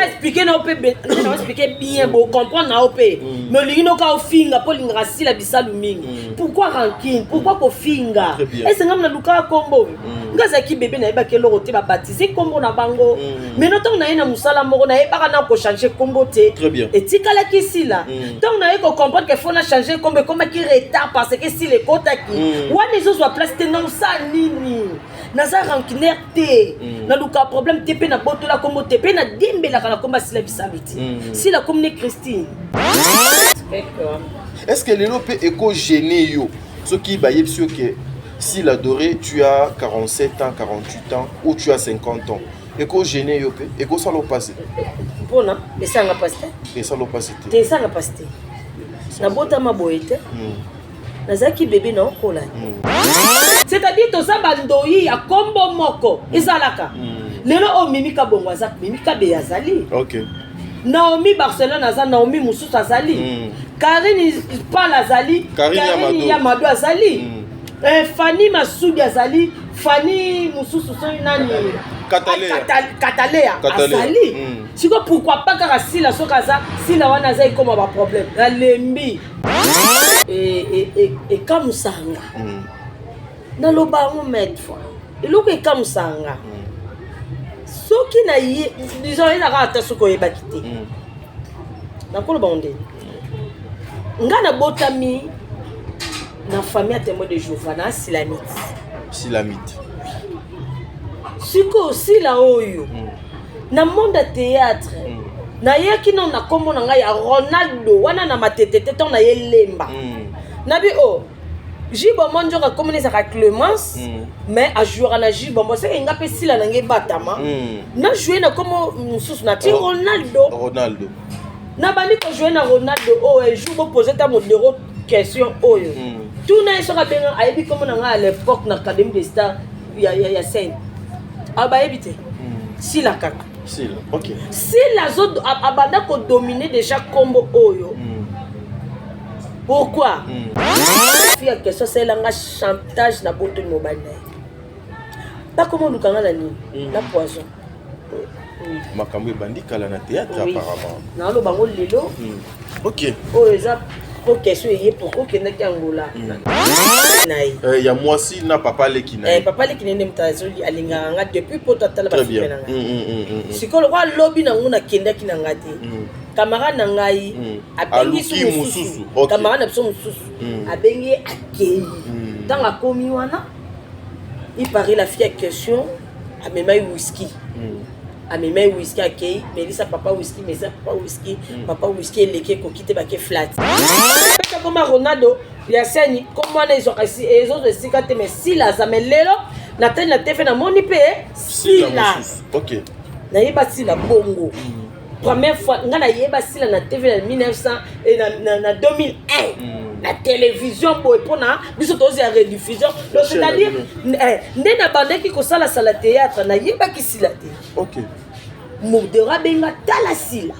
expliquer na yo mpe na expliquer bien bo comprendre na yo mpe mm. mais olingi noka ofinga mpo olingaka sila bisalu mingi mm. pourquoi rancune pourquoi kofinga ese ngai nalukaka nkombo mm. ngai azalaki bebe nayebaki eloko te babatize nkombo na bango mais no ntango naye na mosala moko nayebaka na kochange nkombo te etikalaki sila ntango naye kocomprendre ke fo na change nkombo ekomaki retard parce que sila ekotaki wana ezozwa place te naosala nini naza rancunière te mm. naluka problème te mpe nabotola kombo te mpe nadiembelaka na kombo ya sila bisalu te mm. sila komi ne christine est ce que lelo mpe eko gêne yo soki bayebisi yo ke sila doré tu as 47 ans 48 ans ou tu as 50 ans eko gêne yo mpe ekosala opasi mpona esanga mpasi te esala opasi te te esanga mpasi te nabotama boye te mm. nazalaki bebe na okola mm. c'est-à-dire toza bandoyi ya kombo moko ezalaka mm. lelo oyo mimi kabongo aza mimi kabeya azali okay. naomi barcelone aza naomi mosusu azali mm. karine pal azali karine ya mado azali mm. eh, fani masudi azali fani mosusu soki nani katalea azali mm. sikoyo pourquoi pas kaka sila soki aza sila wana aza ekoma baproblème nalembi ekamusaka nga mm. naloba yango mainte fois eloko ekamusaka nga mm. soki na ye disons ezaka ata soki oyebaki te mm. nakoloba ngo ndeni nga nabotami na famille ya témoin de jehova na silamite silamite sikoyo sila oyo na monde ya théâtre mm. nayaki nano na nkombo na ngai ya ronaldo wana na matete te ntango naye lemba mm. nabi o oh, jibombo nzoka nkombo ezalaka clemence mm. mais ajouaka na jibombo seke nga mpe sila na ngai ebatama mm. na joue na nkombo mosusu na ti oh, ronaldo ronaldo nabandi kojoue na ronaldo oyo oh, jour bopose ta modero question oyo mm. tuna ye soki abenga ayebi nkombo na ngai à l'époque na académie de star ya, ya, ya scène ah, bayebi te mm. sila kaka sila okay. sila abanda kodomine déjà nkombo oyo mm. pourquoi mm. fi ya question asalela nga chantage na botoli mobali na ye bakoma oluka nga na nini mm. na poison makambo ebandi kala na théâtre oui. apparemment naloba yango lelo mm. ok oyo eza po question eye pourkoi okendaki angola mm. na ye eh, ya mwasi na papa leki na ye eh, papa leki na ye nde moto azoli alingaka nga depuis poto atala bafilme na ngai mm, mm, sikoyo lokola lobi na ngo nakendaki na nga te camarade na ngai abengi su mosusu camarade na biso mosusu abengi ye akei ntango akomi wana il paraît la fille ya question amemai whisky amemai whisky akei melisa papa whisky melisa papa whisky mm. papa whisky eleki ekoki te bake flat pesa koma ronaldo ya seni kombo wana ezwaka ezozwa esika te mais sila aza mais lelo natali na tv namoni mpe sila nayeba sila bongo mm. première fois nga nayeba sila na tv na 1900 eh, na, na, na 2001 mm. na télévision boye mpona biso tozi ya rediffusion donc c'est-à-dire eh, nde nabandaki kosalasala théâtre nayebaki sila te okay. modero abenga tala sila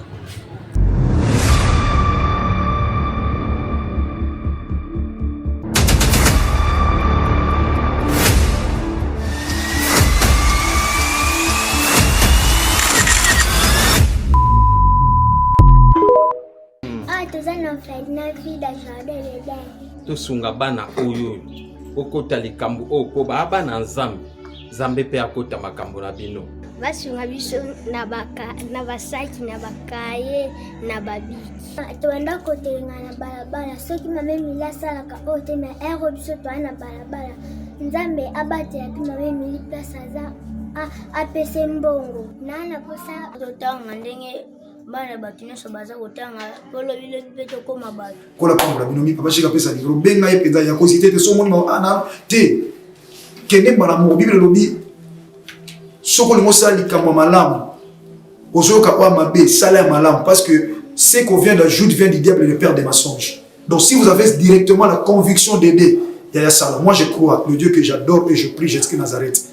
Ah, toza na na vie ya jardin d'Eden. Tosunga bana oyo oyo okota likambo oyo mpo baa bana Nzambe, Nzambe mpe akota makambo na bino. Basunga biso na basaki na bakaye na babiki. Tobanda kotelenga na balabala soki mama Emilie asalaka oyo te na ere biso toya na balabala. Nzambe abatela mpe mama Emilie place aza apese mbongo. Naa na posa totanga ndenge bana bato nyonso baza kotanga mpo lobilobi mpe tokóma bato. Kola pambola bino mi papa shika pesa livre benga ye mpenza ya kozite te so omoni ana te kende mbala moko biblia elobi soki olingi osala likambo ya malamu ozoyoka oyo mabe sala ya malamu parce que ce qu'on vient d'ajoute vient du diable le père des mensonges donc si vous avez directement la conviction d'aider yaya sala moi je crois le dieu que j'adore et je prie jésus nazareth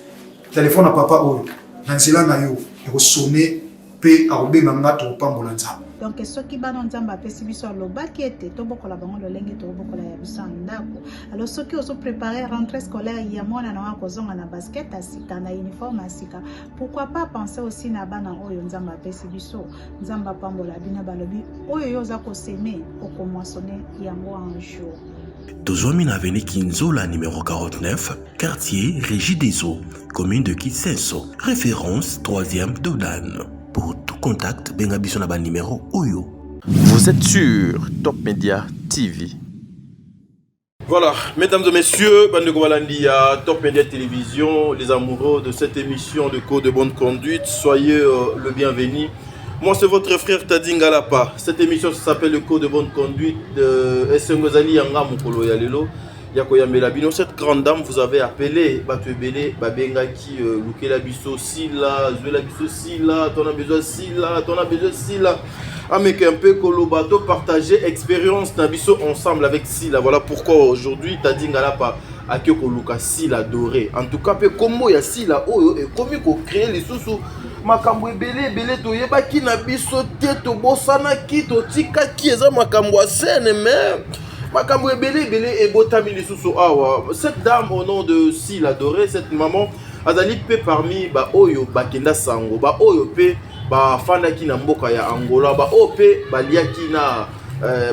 telefone ya papa oyo na nzela na yo ekosone mpe akobenga nga tokopambola nzambe. Donc soki bana Nzambe apesi biso alobaki ete tobokola bango lolenge tobokola ya biso ya ndako. Alors soki ozo préparer rentrée scolaire ya mwana na yo akozonga na basket ya sika na uniforme ya sika, pourquoi pas penser aussi na bana oyo Nzambe apesi biso. Nzambe apambola bino, balobi oyo yo oza koseme okomoissonner yango un jour. Tozwami na avenue Kinzola numéro 49, quartier Régie des Eaux, commune de Kisenso, référence 3e Dodan. Pour tout contact, benga biso na ba numéro oyo. Vous êtes sur Top Media TV. Voilà, mesdames et messieurs, bandeko balandi ya Top Media Télévision, les amoureux de cette émission de Code de bonne conduite, soyez le bienvenu. Moi, c'est votre frère Tadi Ngalapa. Cette émission s'appelle le Code de bonne conduite de Esengo ezali ya nga mokolo ya lelo ya koyambela bino. Cette grande dame vous avez appelé bato ebele babengaki lukela biso Sila, zwela biso Sila, on a besoin Sila, on a besoin Sila. Ameka un peu koloba to partager expérience na biso ensemble avec Sila. Voilà pourquoi aujourd'hui Tadi Ngalapa ake koluka Sila doré. En tout cas pe kombo ya Sila oyo ekomi ko créer lisusu makambo ebele ebele toyebaki na biso te, tobosanaki, totikaki, eza makambo ya scène, mais makambo ebele ebele ebotami lisusu awa. Cette dame au nom de Sila doré, cette maman azali pe parmi ba oyo bakenda sango, ba oyo pe bafandaki na mboka ya Angola, ba oyo pe baliaki na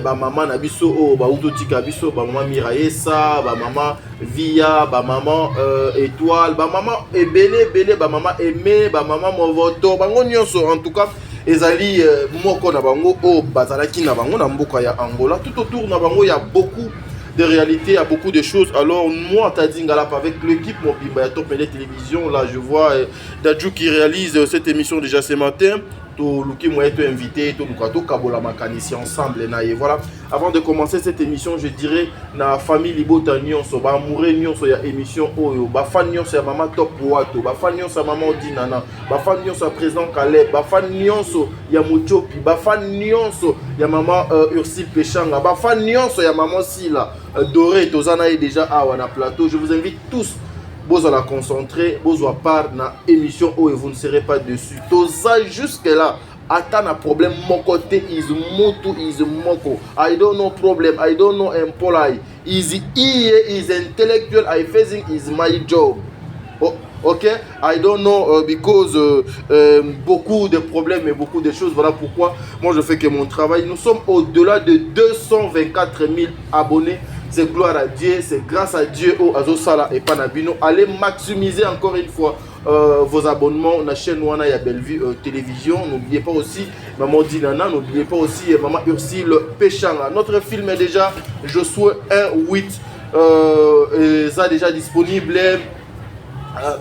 ba mama na biso oyo bauti otika biso, ba mama Miraesa, ba mama Via, ba mama Étoile, ba mama ebele ebele, ba mama Aimé, ba mama Movoto, bango nyonso en tout cas ezali moko na bango oyo bazalaki na bango na mboka ya Angola. Tout autour na bango ya beaucoup de réalités, il y a beaucoup de choses. Alors moi, Tadi Ngalapa, avec l'équipe mobimba ya Top Media Télévision, là je vois Dadju qui réalise cette émission déjà ce matin. Toluki moyen to invité, toluka to kabola makanisi ensemble na ye. Voilà, avant de commencer cette émission, je dirais na famille Libota nyonso, ba amoureux nyonso ya émission oyo, ba fan nyonso ya mama Top Wato, ba fan nyonso ya mama Odinana, ba fan nyonso ya président Caleb, ba fan nyonso ya Muchopi, ba fan nyonso ya mama Ursule Peshanga, ba fan nyonso ya mama Sila Doré, tozana ye déjà awa na plateau. Je vous invite tous bozala concentré, bozwa part na émission oyo, vous ne serez pas déçus. Toza jusque là ata na problème moko te, is mutu is moko. I don't know problem, I don't know employee. Is here is intellectual, I facing is my job. Oh, ok, I don't know because beaucoup de problèmes et beaucoup de choses. Voilà pourquoi moi je fais que mon travail. Nous sommes au-delà de 224 000 abonnés. C'est gloire à Dieu, c'est grâce à Dieu au Azosala et Panabino. Allez maximiser encore une fois vos abonnements na chaîne wana ya Bellevue Télévision. N'oubliez pas aussi Maman Dinana, n'oubliez pas aussi Maman Ursule Peshanga. Notre film est déjà Josué 1-8, et ça déjà disponible.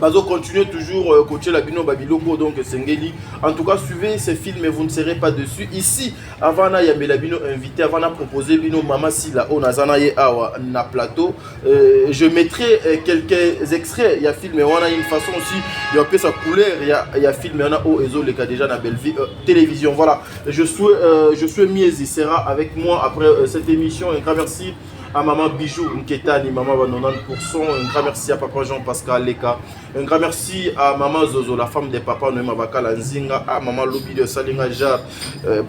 Bazo continuer toujours coacher la bino babiloko, donc Sengeli. En tout cas, suivez ces films et vous ne serez pas déçus. Ici, avant na yambela bino invité, avant na proposer bino Mama Sila onazana ye awa na plateau, je mettrai quelques extraits. Il y a film et on a une façon aussi, il y a un peu sa couleur, il y a film et on a oh ezo les cas déjà na Bellevue Télévision. Voilà, je suis Miezi sera avec moi après cette émission. Un grand merci à maman Bijou Nketani, maman va 90%. Un grand merci à papa Jean-Pascal Leka. Un grand merci à maman Zozo, la femme de papa Noël Mabakala Nzinga, à maman Lobi de Salinga Jar,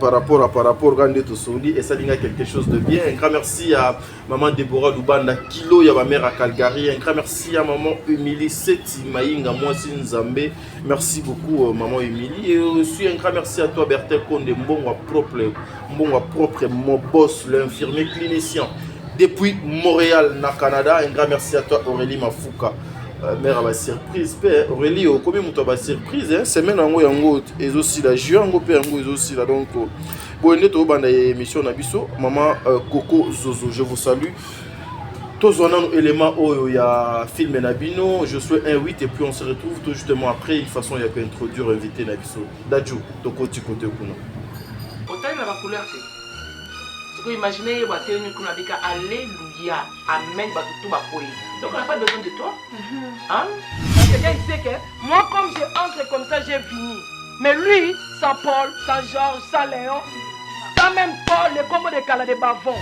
par rapport Gandé Tosoli et Salinga quelque chose de bien. Un grand merci à maman Deborah Lubanda, Kilo, ya ma mère à Calgary. Un grand merci à maman Emilie Seti Maïnga, moi Nzambe. Merci beaucoup, maman Emilie. Et aussi un grand merci à toi, Bertin Konde, Mbongwa propre, Mbongwa propre, mon boss, l'infirmier clinicien. Depuis Montréal, na Canada, un grand merci à toi, Aurélie Mafuka. Mère à surprise pe Aurélie okomi moto ba surprise hein semaine yango yango ezosila juin yango pe yango ezosila donc boye nde tobanda émission na biso maman Coco Zozo, je vous salue. Tozwa nano élément oyo ya film na bino je suis 1 8 et puis on se retrouve tout justement après une façon ya kointroduire invité na biso Dadju tokoti kote kuna. Otali na bacouleur te, sikoyo imagine ye batelemi kuna bika alléluia amen, bato tu bakoyi, donc on n'a pas besoin de toi, hein? Parce que il sait que moi, comme je entre comme ça, j'ai fini. Mais lui, sans Paul, sans Georges, sans Léon, sans même Paul, le combo de Kala de Bavon.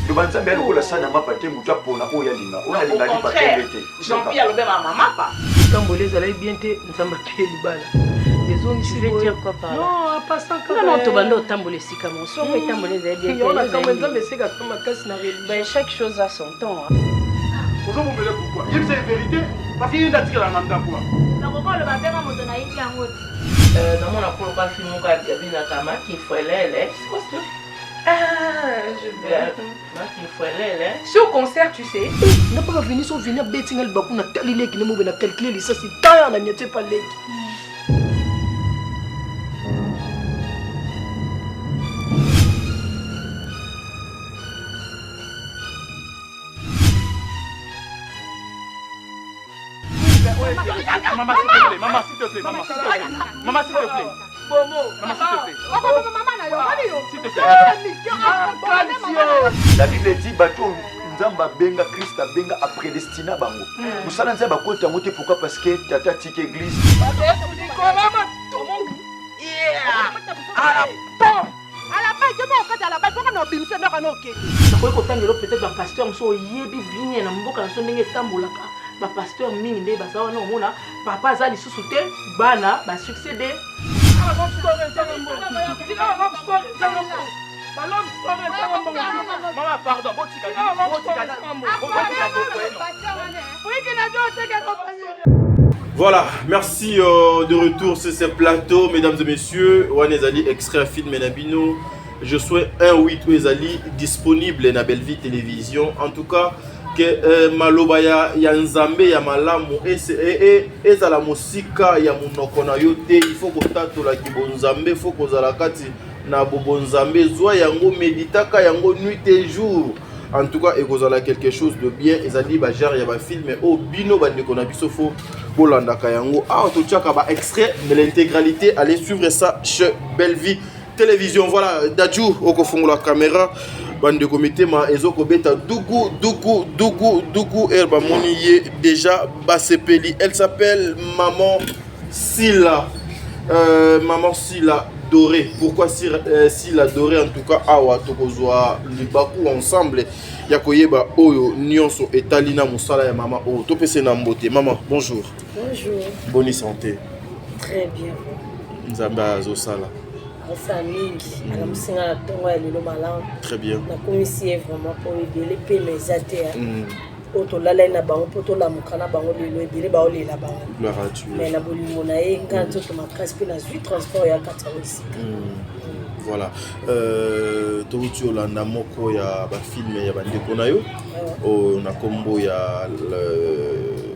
Loba nzambe ya lokola sana mapa te moto apona oyo alinga oyo alinga lipa pembe te. Jean-Pierre alobi mama mapa. Likambo ezalaki bien te nzambe apeye libala ezongisi non tobanda otambola esika moko soko etambola ezali bien te nakambo nzambe esekaka makasi na religion chaque chose a son temps. Ozobomela pourquoi? Yebisa ye vérité parce que ye nde atikala na ndako wana. Nakoki oloba mpe nga moto nayebi yango te. Namona koloba film moko abinaka makifuelele. Ah, je vais. Makifuelele. Sur concert, tu sais. Nga paka vini so vini abeti nga libaku na tali leki ne mobe na calculer lisasi taya na nietie pa leki. Maman, s'il te plaît, maman, s'il te plaît, maman, s'il te plaît. Maman, s'il te plaît. Maman, s'il te plaît. S'il te plaît. La Bible dit bato nzambe abenga Christ abenga apredestina bango. Mosala nzambe akota yango te pourquoi parce que tata atiki église. Nakoki kotangela peut-être bapasteur mosusu oyebi bien na mboka na biso ndenge etambolaka bapasteur mingi nde baza wana omona papa aza lisusu te bana basuccede. Maman, pardon, botika, botika, botika. Voilà, merci de retour sur ce plateau, mesdames et messieurs. Wana ezali extrait film na bino. Je souhaite 1 8 oyo ezali disponible na Bellevue Télévision. En tout cas, que maloba ya, ya nzambe ya malamu ezala mosika ya monoko na yo te. Il faut kotatola kibonzambe, il faut kozala kati na bobonzambe. Zwa yango, meditaka yango nuit et jour. En tout cas, ekozala quelque chose de bien. Ezali ba genre ya ba film oyo bino bandeko na biso fo bolandaka yango. Ah, totiaka ba extrait, mais l'intégralité, allez suivre ça chez Bellevue Télévision. Voilà, Dadju okofungola caméra. Bandeko mitema ezokobeta dugu dugu dugu dugu er bamoni ye déjà basepeli. Elle s'appelle Maman Sila. Maman Sila Doré. Pourquoi Sila Doré? En tout cas, awa tokozwa libaku ensemble ya koyeba oyo nyonso etali na mosala ya mama oyo. Topese na mbote. Maman, bonjour. Bonjour. Bonne santé. Très bien. Nzambe azosala. Azosala mingi. Alamusinga na ntongo ya lelo malamu. Très bien. Nakomisi ye vraiment po ebele pe mais eza te. Oyo tolalai na bango mpo tolamuka na bango lelo ebele baolela bango. Gloire à Dieu. Mais na bolingo na ye nga nzoto makasi mpe nazwi transport ya kati yango esika. Voilà. Touti olanda moko ya bafilme ya bandeko na yo na kombo ya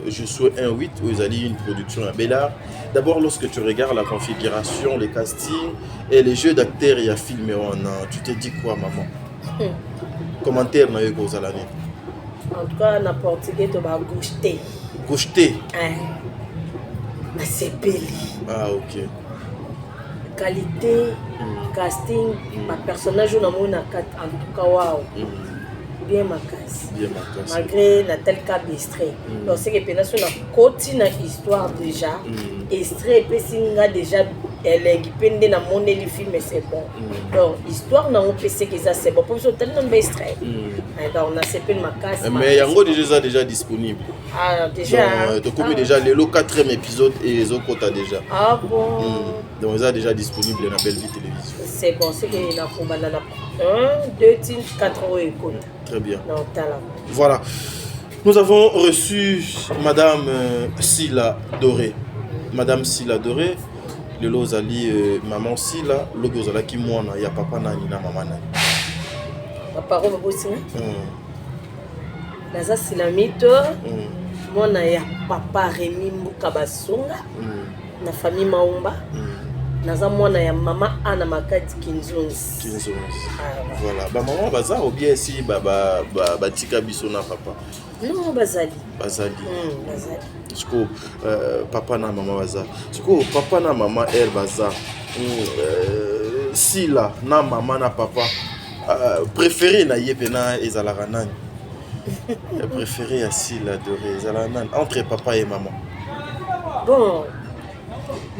Je suis 1 8 oyo ezali une production ya Bellard. D'abord, lorsque tu regardes la configuration, les castings et les jeux d'acteurs ya film wana, tu te dis quoi, maman? Commentaire na yo ekozala nini? En tout cas, na portugais to ba gaucheté. Gaucheté? Nasepeli. Ah, ok. Qualité, casting, ba personnage oyo namoni na kati, en tout cas, waouh. Bien makasi. Bien makasi. Malgré Nathalie Kabe extrait. Donc c'est que pena so na koti na histoire déjà, extrait epesi nga déjà elengi pe nde namoneli film c'est bon. Donc histoire nango pe seke eza c'est bon. Po biso totali nanu ba extrait. Donc nasepeli makasi. Mais yango déjà eza déjà disponible. Ah, déjà. Donc, tokomi déjà lelo 4e épisode et ezokota déjà. Ah bon. Donc eza déjà disponible na Bellevue Télévision. C'est bon, c'est que nakobanda na 1, 2, 4 oyo ekota. Très bien. Na otala. Voilà. Nous avons reçu Madame Sila Doré. Madame Sila Doré, lelo ozali Maman Sila, lobi ozalaki mwana ya papa nani na mama nani? Papa Robe Bosinga. Naza Silamito, mwana ya papa Rémi Mbuka Basunga, na famille Maumba. Naza mwana ya mama Anna Makati Kinzonzi. Kinzonzi. Voilà. Ba maman baza ou bien si ba ba ba batika biso na papa? Non, bazali. Bazali. Bazali. Siko papa na mama baza. Siko papa na mama elle baza. Sila na mama na papa. Préféré na ye pena ezalaka nani? Préféré ya Sila Doré ezalaka nani entre papa et maman? Bon,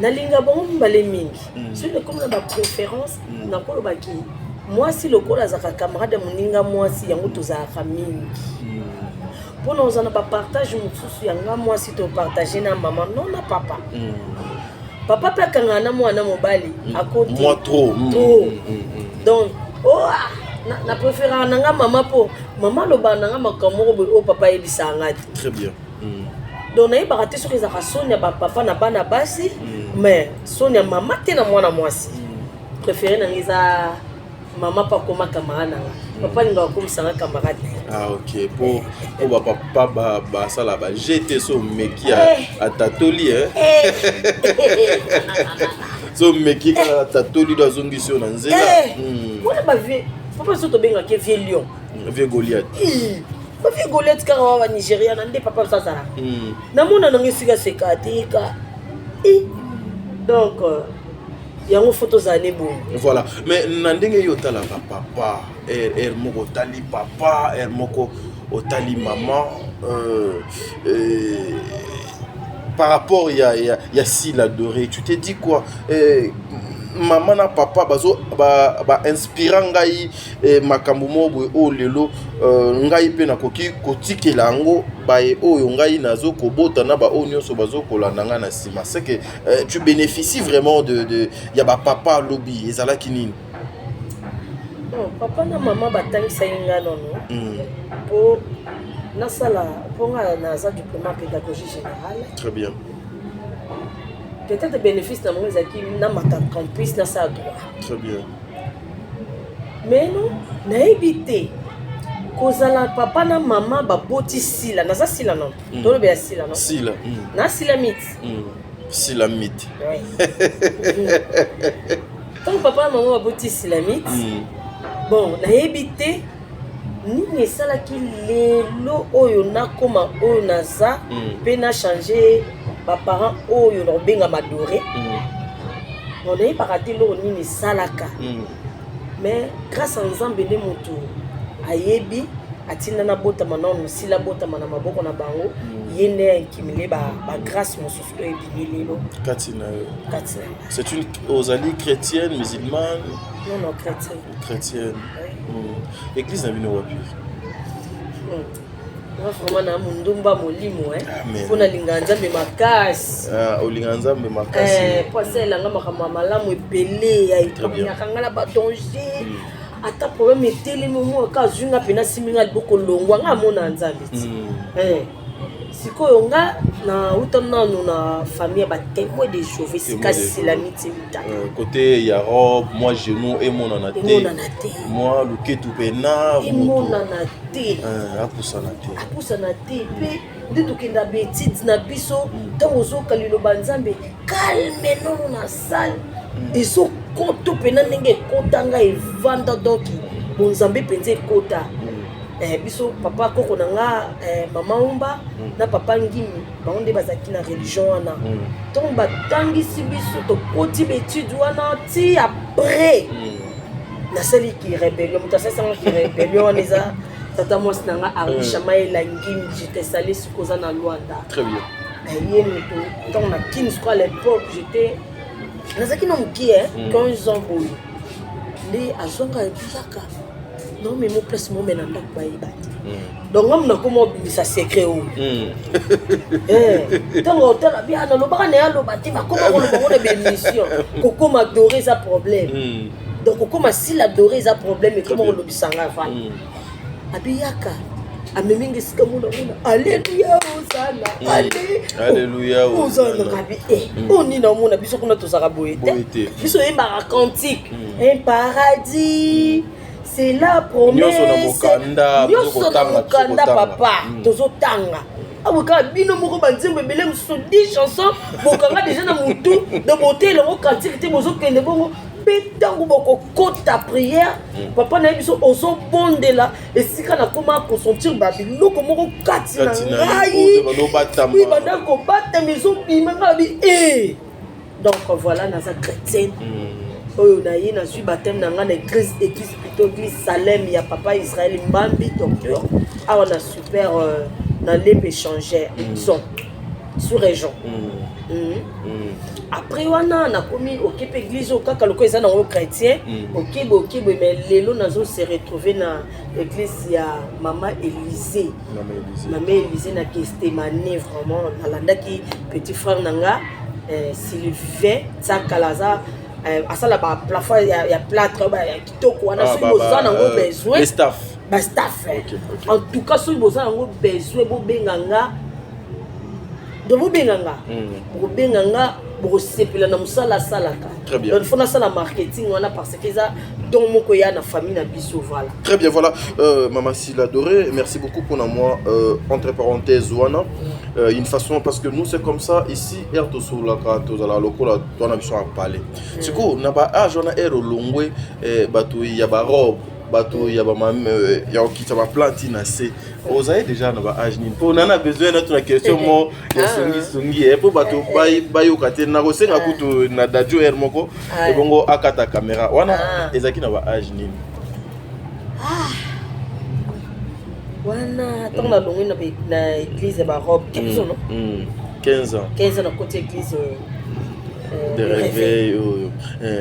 nalinga bango mibale mingi. Soki nakomi na ba préférence, nakolobaki Mwasi lokola azalaka camarade ya moninga mwasi, yango tozalaka mingi mpona oza na bapartage mosusu ya nga mwasi topartage na mama no na papa. Papa mpe akangana na mwana mobali akoti Moi trop. Trop. Donc oh, ah, na préféraka na nga mama, mpo mama alobaka na nga makambo moko boye oyo papa ayebisaka nga te. Très bien. Donc nayebaka te soki ezalaka soni ya bapapa na bana basi, mais soni ya mama te na mwana mwasi. Préféré na nga eza mama, mpo akoma camarade na nga. Papa alingaka akomisanga camarade na ye. Ah ok, po bapapa basala bajete so omeki atatoli, eh? So omeki kaka atatoli do azongisi yo na nzela. Wana bavieux papa so tobengaki vieux lion. Vieux Goliath. Bavieux Goliath kaka wa banigéria na nde papa biso azalaka. Namona nanga esika seka te ka. Donc yango fo tozala ne bongo. Voilà, mais na ndenge yo otalaka papa, heure moko otali papa, heure moko otali mama, par rapport ya Sila Doré, tu te dis quoi? Mama na papa bazo bainspira ba ngai makambo moko boye oyo lelo ngai mpe nakoki kotikela yango baye oyo ngai nazokobota na baoyo nyonso bazokolanda ngai na nsima. C'est que tu bénéficies vraiment de ya bapapa alobi ezalaki nini? Bon, papa na mama batangisaki nga nono mpo nasala, mpo nga naza diplôme en pédagogie générale. Très bien. Peut-être bénéfice na bango ezalaki namata campus, nasala droit. Très bien. Mais non, nayebi te kozala papa na mama baboti Sila, naza Sila non. Tolobela Sila non. Sila. Na Sila miti. Sila miti. Ntango papa na mama baboti Sila miti, bon, nayebi te nini esalaki lelo oyo nakoma oyo naza mpe na change baparent oyo na kobengama Doré. Bon, nayebaka te eloko nini esalaka, mais grâce a Nzambe nde moto ayebi atinda nabotama nano Sila botama na maboko na bango. Ye nde ainkimile bagrâce mosusu oyo ebimi lelo kati na yo. Kati na. C'est une ozali chrétienne, musulmane? Non, chrétienne. Chrétienne. Oui. Église na bino wapi? Nga vraiment na mondumba molimo mpo nalinga Nzambe makasi. Olinga Nzambe makasi. Mpo asalelanga makambo ya malamu ebele, ayaka nga na badanger. Ata problème etelemi, omwaka azwi nga mpena, asimbi nga liboko, longwa nga amona Nzambe ti. Sikoyo nga nauta nanu na famille ya batémoin de Jéhovah, esika silami ti utaka. Côté ya robe, mwa genou emonana te. Emonana te. Mwa luketu mpena. Emonana te. Apusana te. Apusana te. Mpe nde tokenda baétude na biso, ntango ozoyoka liloba Nzambe, calme nono na salle, ezokoto mpena ndenge ekotanga evanda. Donc bonzambe mpenza ekota. Biso papa koko na nga, mama Umba na papa Ngimi, bango nde bazalaki na religion wana. Ntango batangisi biso, tokoti baétude wana ti après nasaliki rébellion. Moto asalisangaki rébellion wana eza tata mwasi na nga, Arisha Mayela Ngimi, je te salue soki oza na Lwanda. Très bien. Ye moto ntango na kini sikoyo, à l'époque j'étais, nazalaki na mokie, 15 ans boye, nde azwanga ebiyaka naomema place mome na ndako bayeba te. Donc nga nakoma obimisa secret oyo. Ntango otala bia nalobaka na ye, aloba te, bakoma koloba ngo na baémission. Kokoma Doré eza problème, donc kokoma Sila Doré eza problème, ekoma kolobisa nga vala. Abiyaka amemi nga esika mona mona, aleluya ozana, ale Aleluya. Ozana kabi oyo nini omona biso kuna tozalaka boye te. Biso oyembaka cantique, un paradis c'est la promesse. Nyonso na mokanda. Nyonso na mokanda papa, tozotanga awa kaka bino moko banzembo ebele mosusu, 10 chanson bokanga déjà na motu. Donc boteyela yango cantique te, bozokende bongo. Mpe ntango bokokota prière, papa na ye biso ozobondela, esika nakoma kosentir babiloko moko kati na ngai banda kobatama, ezobima ngai bi e. Donc voilà, naza chrétienne oyo na ye, nazwi baptême na ngai na église, église plutôt église Salem ya papa Israel Mbambi, docteur, awa na super na lembe échangeur son sous région. Après wana nakomi oke mpe église oyo kaka lokola eza nango chrétien, okebe okebe, mais lelo nazo se retrouver na église ya Mama Élysée. Mama Élysée. Mama Élysée na Gestemane. Vraiment nalandaki petit frère na nga Sylvain Tsakala, aza asala baplafond ya plâtre ya kitoko wana. Soki boza nango besoin, les staff. Bastaff. En tout cas, soki boza nango besoin, bobenga nga. Donc bobenga nga, bokobenga nga, bokosepela na mosala asalaka. Très bien. Donc faut nasala marketing wana parce que eza don moko ya na famille na biso, voilà. Très bien, voilà. Maman Sila Doré, merci beaucoup pour moi. Entre parenthèses, wana, une façon, parce que nous, c'est comme ça, ici, er tosolaka, tozala lokola, toi, na biso à parler. Siko, na ba âge, on a er longwe, bato ya ba robe, bato ya ba mam, ya okita ba plante na se. Ozali déjà na ba âge nini? Po na besoin na tuna question mo ya songi songi, po bato bayoka te na kosenga kutu na dajo er moko ebongo akata caméra wana. Ezalaki na ba âge nini? Wana ntango nalongwi na église ya barobe, 15 ans, non? 15 ans. 15 ans, nakoti église de réveil oyo.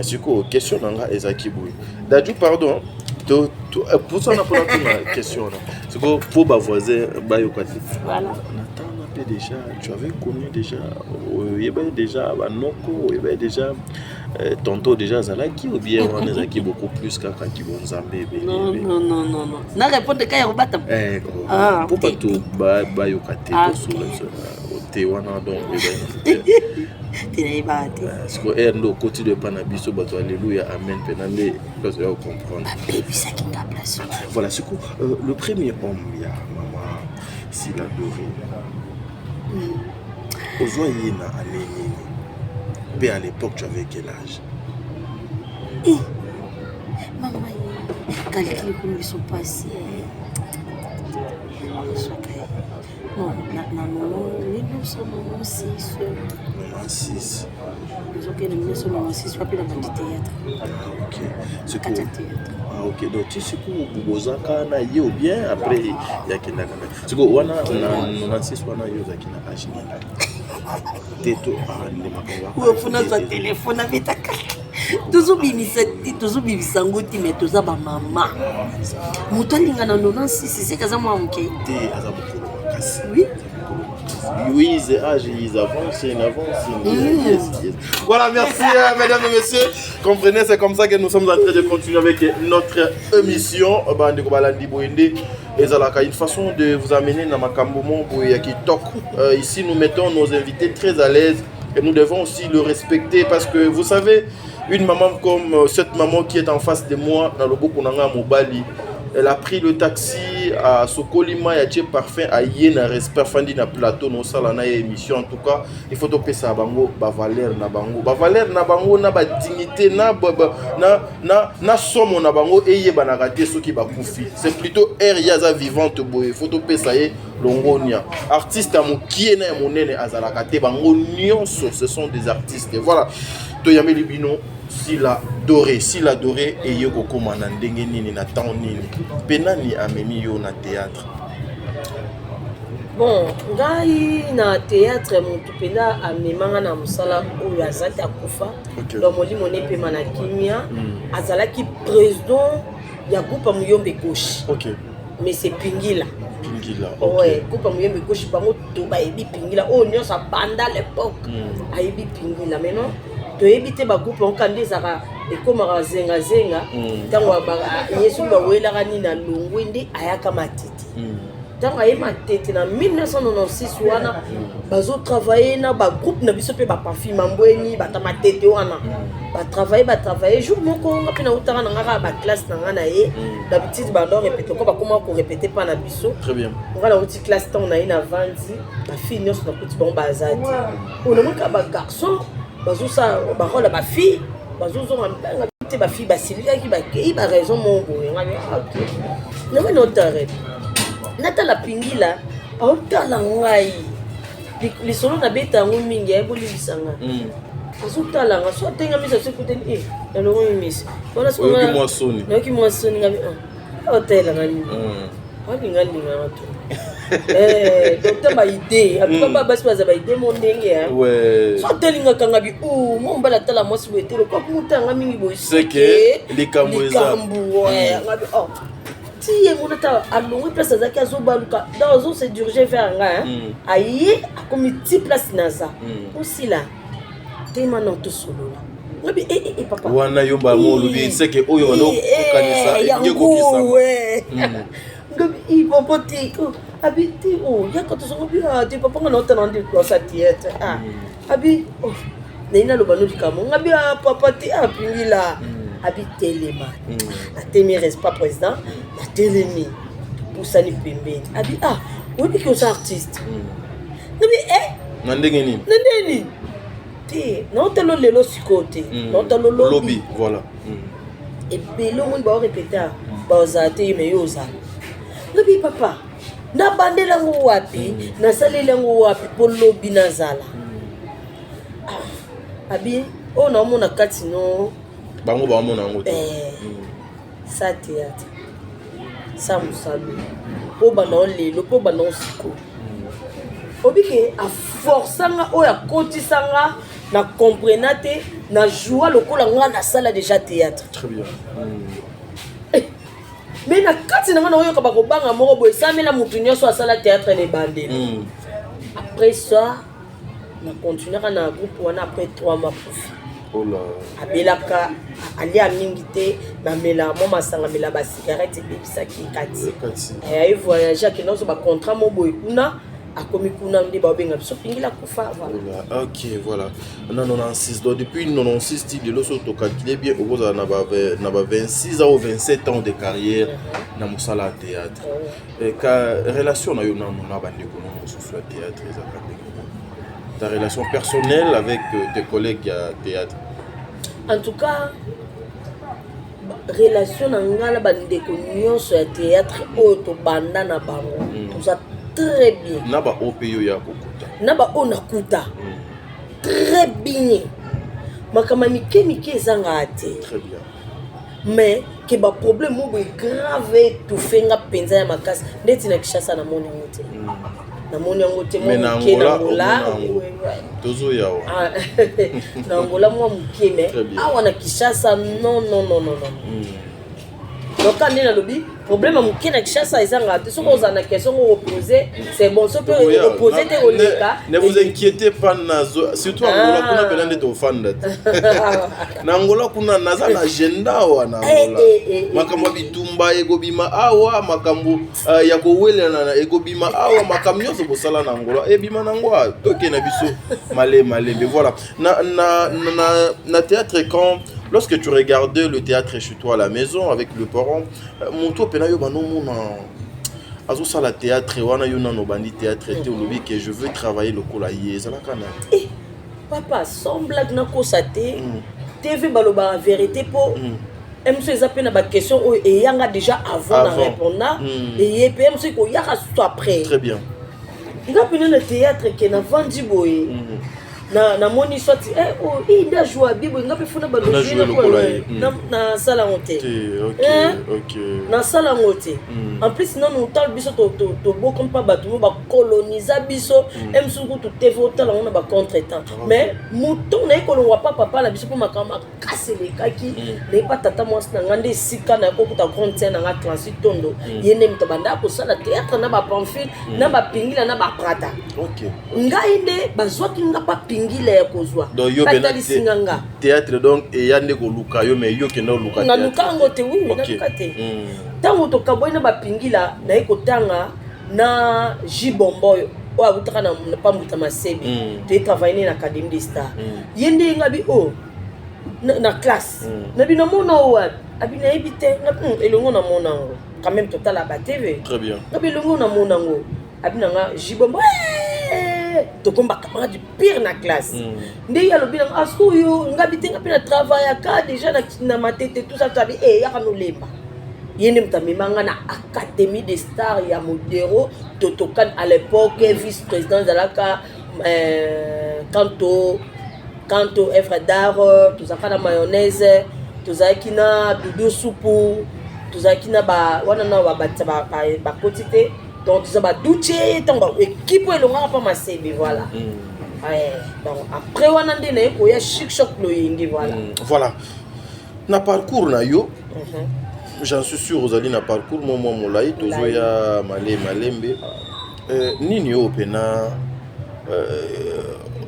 Sikoyo question na nga ezalaki boye, Daju, pardon, posana mpona tuna question wana sikoyo mpo bavoisin bayoka te. Voilà. Na ntango mpe déjà tu avais connu déjà, oyebaki déjà banoko, oyebaki déjà tonton déjà azalaki, ou bien wana ezalaki beaucoup plus kaka kibonzambe ebele? Non, non, non, non, non, na répondre ka ya kobata. Ah, mpo bato bayoka te. Tosola biso te wana, donc oyebaki te? Nayebaka te. Sikoyo ere nde okoti do epa na biso bato, alleluya, amen, mpena nde place oya comprendre. Babebisaki nga place. Voilà, sikoyo le premier homme ya Mama Sila Doré, ozwa ye na année nini, mpe à l'époque tu avais quel âge? Mama ye, calcul ekomi biso mpasi. Ozwaka ye, non, na nono 1996. 96. Ezokende 1996, wapi na bandi théâtre. Ah, ok. Kati ya théâtre. Ah, ok, donc ti sikoyo bozaka na ye ou bien après yakendaka na sikoyo wana na 96 wana, yo ozalaki na âge nini te? To nde makambo. Oyo mpona azwa telefone abetaka, tozobimisa te, tozobimisa yango te, mais toza bamama. Moto alinga na 96, seke aza mwa moke. Te, aza mokolo makasi. Oui. Oui, âge, ils avancent, ils avancent. Yes. Voilà, merci, mesdames et messieurs. Comprenez, c'est comme ça que nous sommes en train de continuer avec notre émission. Bandeko balandi, boye nde ezalaka, une façon de vous amener dans makambo moko ya kitoko. Ici, nous mettons nos invités très à l'aise et nous devons aussi le respecter parce que vous savez, une maman comme cette maman qui est en face de moi, dans le loboko na nga mobali, elle a pris le taxi à Sokolima, ya parfum, aye na respect, fandi na plateau, no sala na émission. En tout cas, il faut topesa bango ba valeur na bango, ba valeur na bango, na ba dignité na ba, ba, na somo na bango eyebanaka te soki bakufi. C'est plutôt air yaza vivante boye, faut topesa ye longonia. Artiste ya mokie na ya monene azalaka te, bango nyonso ce sont des artistes. Voilà, toyambeli bino Sila Doré. Sila Doré, eye kokóma na ndenge nini, na temps nini, mpe nani amemi yo na théâtre? Bon, ngai na théâtre, motu mpenza amemanga na mosala oyo aza te, akufa. Donc molimo ne epema na kimia. Azalaki président ya groupe ya Muyombe Gauche. Mais c'est Pingila. Pingila. Ouais, groupe ya Muyombe Gauche, bango to bayebi Pingila oyo nyonso abanda l'époque. Ayebi Pingila. Maintenant toyebi te bagroupe yango kanda ezalaka, ekomaka zengazenga. Ntango ye soki bawelaka nini, alongwe nde ayaka Matete. Ntango aye Matete na 1996 wana, bazotravaille na bagroupe na biso mpe bapafi mambweni bata Matete wana, batravaille, batravaille. Jour moko nga mpe nautaka na nga kaka baclasse na nga na ye. D'habitude bando répété ko bakoma korépété mpa na biso. Très bien. Nga nauti classe, ntango na ye navandi, bafille nyonso nakuti bango baza te. Oyo namoni kaka bagarçon bazosala barole ya bafille, bazozonga mpanga te. Bafille basilikaki, bakei baraison moko boye. Nga ok, namoni otare natala Pingila, aotala ngai. Lisolo nabeta yango mingi, aye bolimbisa nga. Azotala nga so atenga miso, aso ekutani e nalongoli miso wana. Oyoki mwa soni. Nayoki mwa soni. Ngabi otalelanga nini? Alinga linganga to. Eh, docteur ba idée en tout cas ba basi baza ba idée mo ndenge hein. Ouais. So atelingaka nga bi oh mo mbala tala mwasi boye te lokola mutanga mingi boye seke likambo eza likambo ouais nga bi oh ti ye mona ta alongwe place azalaki azobaluka donc azo se diriger vers nga hein. Aye akomi ti place naza osila tema na tosolola nga bi eh, eh, eh, papa wana yo mbala mo olobi seke oyo wana okanisa elingi ekokisama Ngabi i papa te oh, abi te oh yaka tozonga bi ah te papa nga naotana nde place théâtre ah mm. abi oh naye naloba no likambo ngabi ah papa te ah pingila mm. abi telema mm. natemi respect président natelemi topusani pembeni abi ah oyebi ke oza artiste ngabi eh na ndenge nini na ndenge nini te naotalo lelo sikoyo te naotalo lobi voilà Ebele omoni bao repeta bazala te me yo ozala. Lobi papa nabandela yango wapi nasaleli yango wapi mpo lobi nazala. Ah, abi oyo naomona kati no bango baomona yango te eh, sa théâtre sa mosalo mpo banda o lelo mpo banda o sikoyo obike aforsa nga oyo akotisa nga na comprena te na joua lokola nga nasala déjà théâtre. Très bien. Eh, mais na kati na nga naoyoka bakobanga moko boye esamela motu nyonso asala théâtre na ebandeli. Après ça na continuaka na groupe wana après 3 mois kufi. Oh là. Abelaka alia mingi te bamela mwa masanga amela basigarete ebebisaki kati. Kati. Aye voyage akenda kozwa bacontrat mo boye kuna akomi kuna nde baobenga biso pingila kufa voilà. Voilà, ok, voilà. Na 96, donc depuis 96, ti lelo soki tocalcule bien, okozala na ba na ba 26 ans ou 27 ans de carrière na mosala ya théâtre. Eh, ka relation na yo nanu na bandeko na mosusu ya théâtre ezalaka ndenge nini? Ta relation personnelle avec tes collègues ya théâtre? En tout cas, relation na nga na bandeko nyonso ya théâtre oyo tobanda na bango toza très bien. Na ba oyo mpe yo ya kokuta? Na ba oyo nakuta très bien. Makambo ya mike mike ezangaka te. Très bien. Mais ke ba problème moko boye grave étouffe nga mpenza ya makasi ndeti na Kinshasa namoni yango te. Namoni yango te mwa Mais na moke na Angola, Angola. omona yango. Tozoya wa. Ah, na Angola mwa moke mais Très bien. awa na Kinshasa non non non non non. Donc quand nde nalobi problème ya moke na Kinshasa ezangaka te soki ozala na question ngo opose c'est bon soki Tokoya. opose te oleka. Ne vous inquiétez pas nazo surtout Angola kuna pena nde tofanda te. Na Angola kuna naza na agenda awa na Angola. Eh, eh, eh, Makambo ya bitumba ekobima awa, makambo ya kowelana na ekobima awa, makambo nyonso bosala na Angola ebima na yango awa. Tokende na biso male malembe. Voilà. Na, na, na, na théâtre quand lorsque tu regardais le théâtre chez toi à la maison avec le parent, moto pena yo banomona azosala théâtre wana yo nano obandi théâtre te olobi que je veux travailler lokola ye ezalaka na Eh, papa sans blague nakosa te TV balobaka vérité mpo mosu eza mpe na baquestion oyo eyanga déjà avant na Avant. répondre eye mpe mosu ekoyaka susu après. Très bien. Nga mpena na théâtre ke navandi boye na namoni soit eh, oh, eh, nde ajoua bi boye nga mpe funa Na jouer lokola ye. Nasala yango te. Te, ok. Hein? Ok. Nasala yango te. En plus nanu otala biso toboko mpa bato mo bakolonisa biso e mosusu kutu te fo otala yango na bacontre temps mais moto naye kolongwa pa papa na biso mpo makambo makasi elekaki naye pa tata mwasi na nga nde esika naye kokuta grande sœur na nga Clancy Tondo ye nde moto abanda kosala théâtre na bapamphile na bapingila na baprata. Ngai nde bazwaki nga pa pingila ya kozwa Donc yo bena batalisinga nga théâtre donc eya nde koluka yo mais yo kenda oluka naluka yango te oui. Naluka te. Ntango tokabwai na bapingila naye kotanga na J Bombo oyo awutaka na Pambuta Masebe. Toye travaille ne na Académie des Stars. Ye nde nga bi o na classe na bi namona oyo wapi abi nayebi te nga bi, elongo namona yango quand même totala ba TV." Très bien. Nga bi elongo namona yango abi na nga J Bombo tokomi bacamarade pire na classe. Nde ye alobi nanga aske oyo nga bi te nga mpe na travaillaka déjà na Matete tout ça tabi e yaka nolemba ye nde moto amema nga na Académie des Stars ya Modero Totokan à l'époque vice président ezalaka Kanto Kanto œuvre d'art tozalaka na mayonnaise tozalaki na Dudu Supu tozalaki na ba wana na babatisa bakoti te. Donc toza baduce ntango équipe oyo elongaka mpa masebe voilà. Ouais, donc après wana nde naye koya chic choc loyenge voilà. Voilà na parcours na yo. J'en suis sûr ozali na parcours mwa mwa molai, tozoya male malembe. Nini oyo pena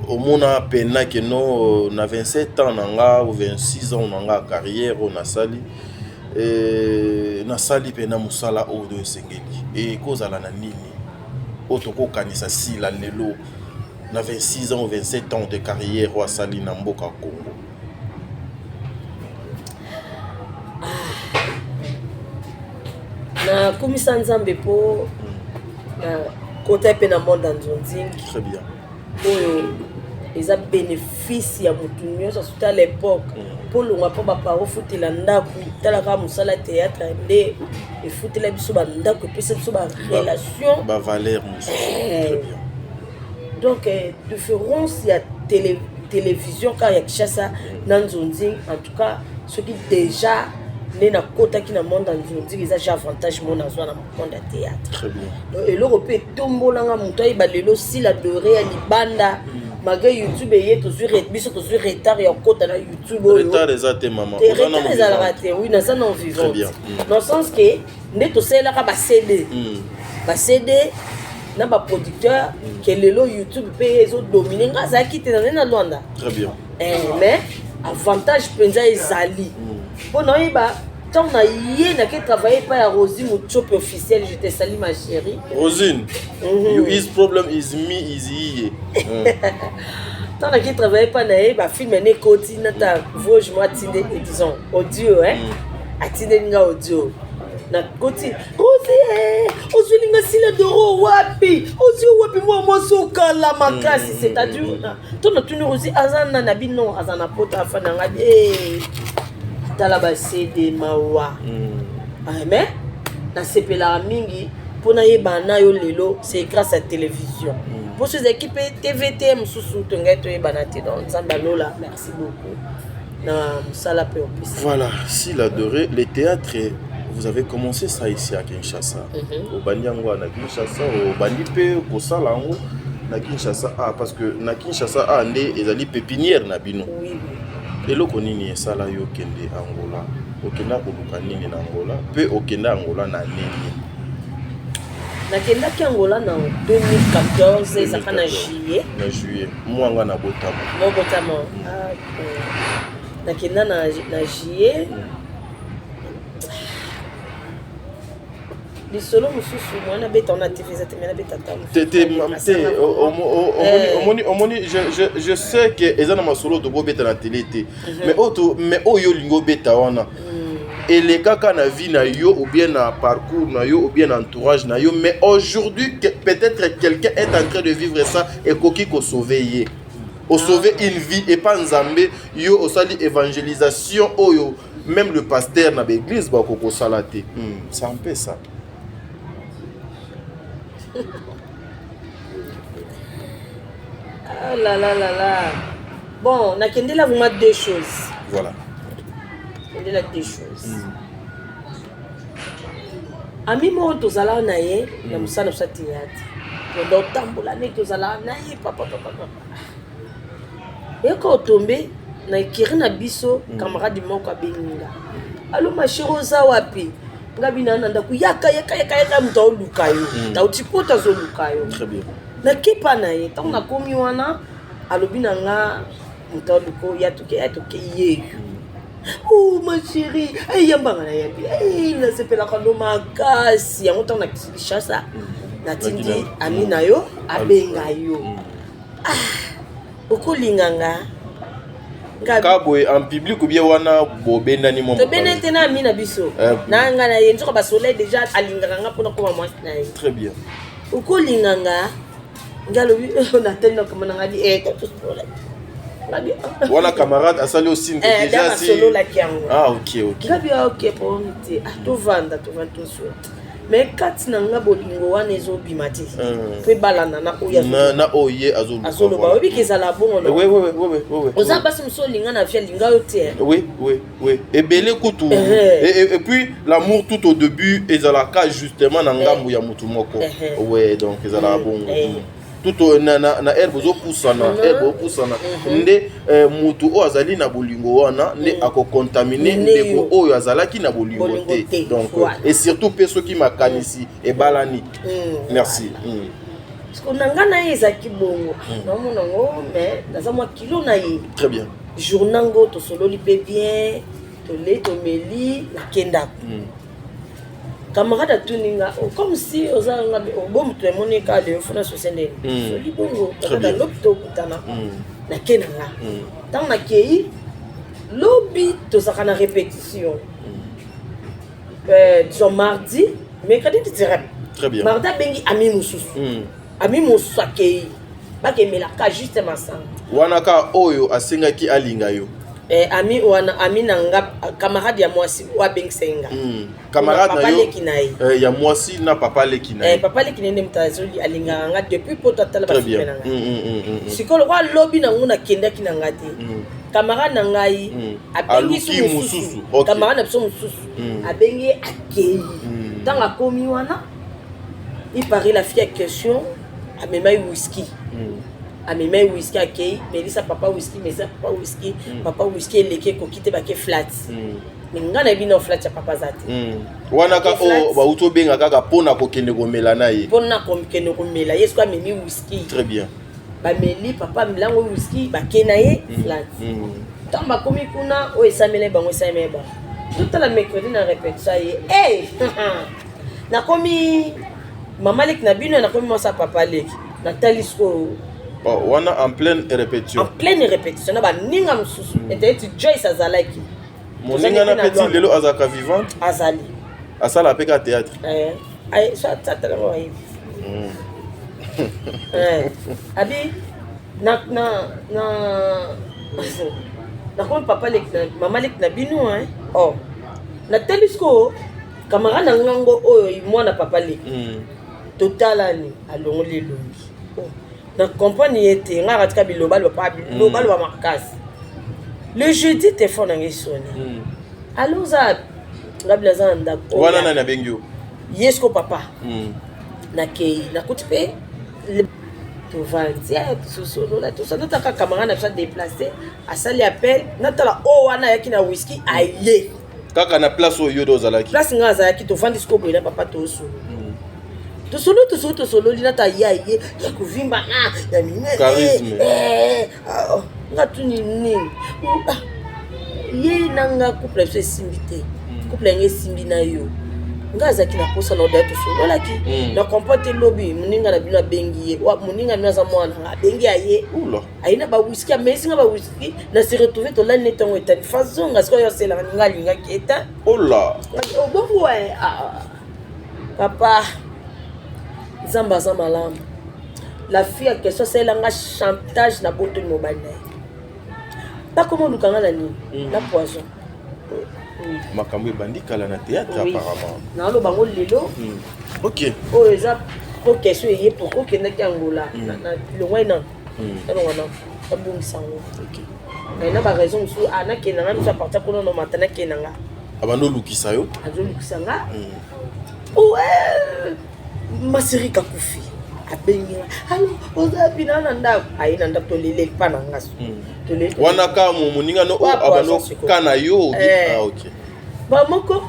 omona pena ke no na 27 ans na nga ou 26 ans na nga ya carrière oyo nasali, nasali pena mosala oyo do esengeli ekozala na nini oyo tokokanisa Sila lelo na 26 ans ou 27 ans de carrière oyo asali na mboka Congo? Nakumisa Nzambe mpo nakota mpe na monde ya nzonzingi. Très bien. Oyo eza bénéfice ya motu nyonso, surtout à l'époque, mpo longwa mpo baparo futela ndako. Tala kaka mosala théâtre nde efutela biso bandako, epesa biso barelation, bavaleur mosusu. Très bien. Donc différence ya télévision kaka ya Kinshasa na nzonzing, en tout cas soki déjà nde nakotaki na monde ya nzonzing, eza ja avantage mo nazwa na monde ya théâtre. Très bien. Donc eloko mpe etombolanga moto ayeba lelo Sila Doré ya libanda, malgré YouTube eye, tozwi biso tozwi retard ya kokota na YouTube oyo. Retard eza te, mama. Te, retard ezalaka te. Oui, naza na vivante. Bien. Dans le sens ke nde tosalelaka ba CD, ba CD na baproducteur, ke lelo YouTube mpe ezodomine. Nga azalaki te, nazali na Lwanda. Très bien. Mais avantage mpenza ezali mpo naoyeba ntango na ye nake travailler epai ya Rosi Mutsope officiel. Je te salue, ma chérie. Rosine, you his problem is me is iye. Ntango nake travailler epai na ye, bafilme ne ekoti nata voge mo atinde, disons audio, hein? Atindeli nga audio, nakoti: "Rosi, ozweli nga Sila Doro wapi? Ozwi wapi? Mwa mwasi okala makasi." C'est-à-dire to natuni Rosi aza nani, abi non, aza na poto, afa na nga bi tala baCD mawa. Ah, mais nasepelaka mingi mpo nayeba na yo lelo, c'est grâce à télévision, mpo so ezalaki mpe TVT mosusu tongai toyebana te. Donc Nzambe alola, merci beaucoup na mosala mpe opesa. Voilà, Sila Doré, le théâtre, vous avez commencé ça ici à Kinshasa. Obandi yango na Kinshasa, obandi mpe kosala yango na Kinshasa, ah, parce que na Kinshasa ah, nde ezali pépinière na bino. Oui. Eloko nini esala yo okende Angola? Okenda koluka nini na Angola? Mpe okende Angola na nini? Nakendaki Angola na 2014, ezalaka na juillet. Na juillet, mwanga na botama. Mobotama. Ah, nakenda na juillet. Lisolo mosusu mwana abeta wana TV eza te, me nabeta ta. Te te te, omoni omoni, je sais que eza na masolo tokobeta na télé te, mais oyo mais oyo olingi obeta wana elekaka na vie na yo ou bien na parcours na yo ou bien na entourage na yo, mais aujourd'hui peut-être quelqu'un est en train de vivre ça, ekoki kosauve ye, osauve une vie epa Nzambe. Yo osali évangélisation oyo même le pasteur na baéglise bakoki kosala te. C'est un peu ça. Ah là là là là. Bon, nakendela vraiment deux choses. Voilà. Nakendela deux choses. Ami moko tozalaka na ye na mosala na biso ya théâtre, toda otambola nde tozalaka na ye papa papa papa, eka otombe na ekiri na biso. Camarade moko abengi nga: "Allo ma chérie, oza wapi?" Nga bina na ndako. "Yaka, yaka, yaka, yaka, moto aoluka yo, nauti poto, azoluka yo." Très bien. Nakepa na ye. Ntango nakomi wana, alobi na nga: "Moto aluka ya toke, ya toke yeyo." "Oh ma chérie, eyambanga." Nayebi nasepelaka no makasi yango. Ntango na Kinshasa, natindi ami na yo abenga yo. "Ah, okolinga nga?" Ka boye en public ou bien wana bobendani mwa? Tobendani te na ami na biso. Na nga na ye nzoka basoleil déjà alingaka nga mpona koma mwasi na ye. Très bien. "Okolinga nga?" Nga alobi, natali na kama na nga bi ngabi. Wana camarade asali aussi déjà si basololaki yango. Ah, ok. Ngabi: "Ok, problème te." Ah, tovanda, tovanda, tosola. Mais kati na nga bolingo wana ezobima te po ebalana na oyo na oyo ye azoloba. Oyebi ke ezala bongo oza basi mosusu olinga na vie, alinga yo te. Oui, ebele kutu. Et puis l'amour tout au début ezalaka justement na ngambu ya motu moko. Ouais, donc ezalaka bongo tout na aire bozopusana, aire bozopusana nde motu oyo azali na bolingo wana nde akocontaminer ndeko oyo azalaki na bolingo te. Donc et surtout mpe soki makanisi ebalani. Merci. Parce que na nga na ye ezalaki bongo, naomona yango, mais naza mwa kilo na ye. Très bien. Jour nango tosololi mpe bien, tole tomeli, nakendako. Camarade atuni nga: "Oh, comme si oza nga bo moto emoni ka lelo fona sose ndeni soli bongo." Kaka lobi tokutana, nake na nga. Ntango nakei lobi, tozalaka na répétition, disons mardi, mercredi dirais. Très bien. Mardi abengi ami mosusu. Ami mosusu akei, bakemelaka juste masanga. Wana ka oyo asengaki alinga yo? Ami wana, ami na nga, camarade ya mwasi oyo abengisa ye nga. Camarade na yo leki na ye. Ya mwasi na papa leki na ye. Papa leki na ye nde moto azoli alingaka nga depuis po totala bafilms na nga. Sikoyo lokwa alobi nango, nakendaki na nga te. Camarade na ngai abengisi mosusu, camarade na biso mosusu abengi ye, akei. Ntango akomi wana, il paraît la fille ya question amemai whisky. Amemai whisky, akei melisa papa whisky, melisa papa whisky. Papa whisky eleki, ekoki te, bake flat. Mais ngai nayebi na flat ya papa aza te. Wana ka oyo bauti obenga kaka mpona kokende komela na ye? Mpona kokende komela ye, soki amemi whisky. Très bien. Bameli, papa amelango whisky, bake na ye flat. Ntango bakomi kuna, oyo esameli bango, esameli bango. Totala mercredi na répétition ye: "Hey, nakomi mama leki na bino, nakomi mwasi ya papa leki." Natali sikoyo. Oh, wana en pleine répétition? En pleine répétition na baninga mosusu, ete eti Joyce azalaki. Moninga na peti lelo azalaka vivante? Azali. Asala mpe ka théâtre? So atatalango ayebi. Abi na nakomi papa leki na mama leki na bino. Oh, natali sikoyo camarade na ngango oyo mwana papa leki, totalani, alongoli elongi. Na comprendre ye te. Nga katika biloba loba, biloba loba makasi. Le jeudi, telefone nange esoni: "Alo, oza?" Ngabi: "Naza na ndako." Wana nani abengi yo? Ye siko papa. Nakei, nakuti mpe tovandi, tosolola, tosala. Camarade na biso adéplace, asali appel, natala oyo wana ayaki na whisky, aye. Kaka na place oyo yo nde ozalaki? Place nga azalaki. Tovandi sikoyo boye na papa, tosolo, tosolo, tosolo, tosololi. Nata ye aye ya kovimba na ya minene. Charisme. Nga tuni nini? Ye na nga, couple na biso esimbi te, couple yango esimbi na yo. Nga azalaki na posa na odaya, tosololaki. Na comprend te. Lobi moninga na bino abengi ye, moninga na bino aza mwana nga, abengi aye, aye na bawiski, amesi nga bawiski, na se retrouve, tolali ne ntongo etali fazonga. Sikoyo aselaka nga alingaki eta. Ola. Bongo papa, Nzambe aza malamu. La fille ya question asalelanga chantage na botoli mobali na ye. Bakoma oluka nga na nini? Na poison. Makambo ebandi kala na théâtre apparemment. Naoloba ngo lelo. Oyo eza po question eye pourquoi okendaki Angola. Longwai nano, nalongwa nano, nabongisa yango naye na baraison mosusu. Nakende nga mosu apartir kuna no mata, nakende nga. Abandi olukisa yo? Azolukisa nga. Masirika kufi, abengi nga: "Alo, oza bina na ndako?" Aye na ndako, tolele epa na nga. Wana ka moninga no abando kana yo? Bamoko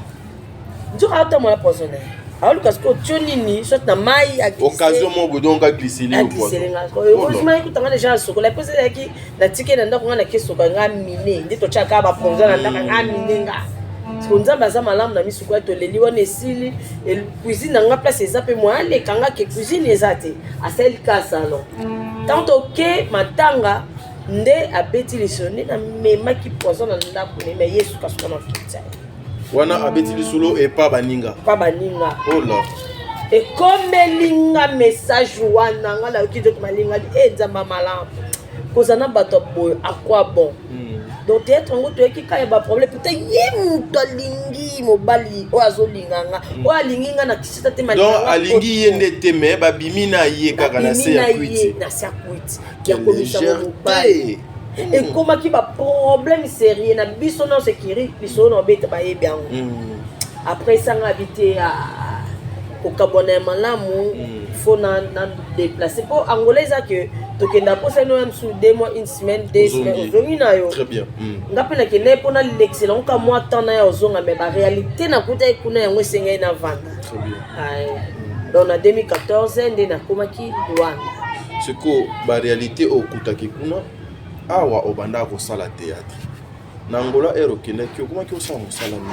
nzoka aotambola poison na ye, aoluka sikoyo tio nini, soit na mai. Occasion moko donc agliseli. Agliseli nga. Heureusement ekutanga déjà asokola mpo ezalaki natike na ndako. Nga nake soka, nga mine nde totyaka bapoison na ndako, nga mine nga. Siko Nzambe aza malamu na misuku ya toleli wana esili. Cuisine na nga, place eza mpe moya aleka nga ke cuisine eza te, asali ka salon. Ntango toke matanga nde abeti lisolo nde namemaki poison na ndako ne, me ye sukasuka na kitsa. Wana abeti lisolo epa baninga? Pa baninga. Ola. Ekomeli nga message wana, nga nayoki nzoto malingali. E Nzambe malamu, kozala na bato ya boye akwa bon. Donc théâtre yango toyaki kaka ya baproblème. Peut-être ye moto alingi mobali oyo azolinga nga, oyo alingi nga na Kinshasa te. Donc alingi ye nde te, mais babimi na ye kaka na se ya kwiti. Na se ya kwiti ya komisa mobali, ekomaki baproblème sérieux na biso nyonso. Ekiri lisolo na obeta, bayebi yango. Après esanga abi te, kokabwana ya malamu, faut na déplacer, mpo Angola eza ke tokenda mposa ino ya mosusu 2 mois, une semaine, 2 semaines, ozongi na yo. Très bien. Nga mpe nakende mpo nalekisela ngo ka mwa temps na ya ozonga, mais baréalité nakutaki kuna, yango esengai navanda. Très bien. Donc na 2014 nde nakomaki Luanda. Sikoyo baréalité oyo okutaki kuna, awa obandaka kosala théâtre na Angola, ere okendaki okomaki osala mosala nini?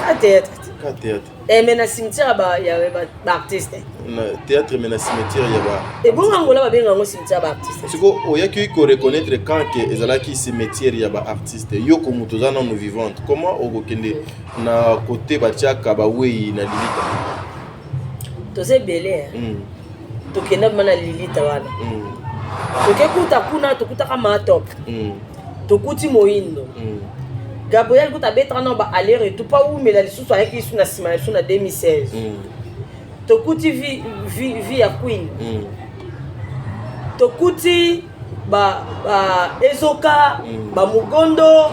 Ka théâtre te. Ka théâtre. Eh, mais na cimetière ya baartiste. Na théâtre, mais na cimetière ya ba Ebongo Angola babenga yango cimetière ya baartiste. Sikoyo oyaki koreconnaître quand ke ezalaki cimetière ya baartiste? Yo ko moto oza nano vivante, comment okokende na kote batiaka bawei na lilita? Toza ebele. Tokenda bima na lilita wana, tokekuta kuna, tokutaka matop, tokuti moyindo Gabriel kuta abetaka na ba aller retour mpo awumela lisusu, ayaki lisu na nsima na biso na 2016. Tokuti vi ya Queen, tokuti ba ezoka, bamugondo.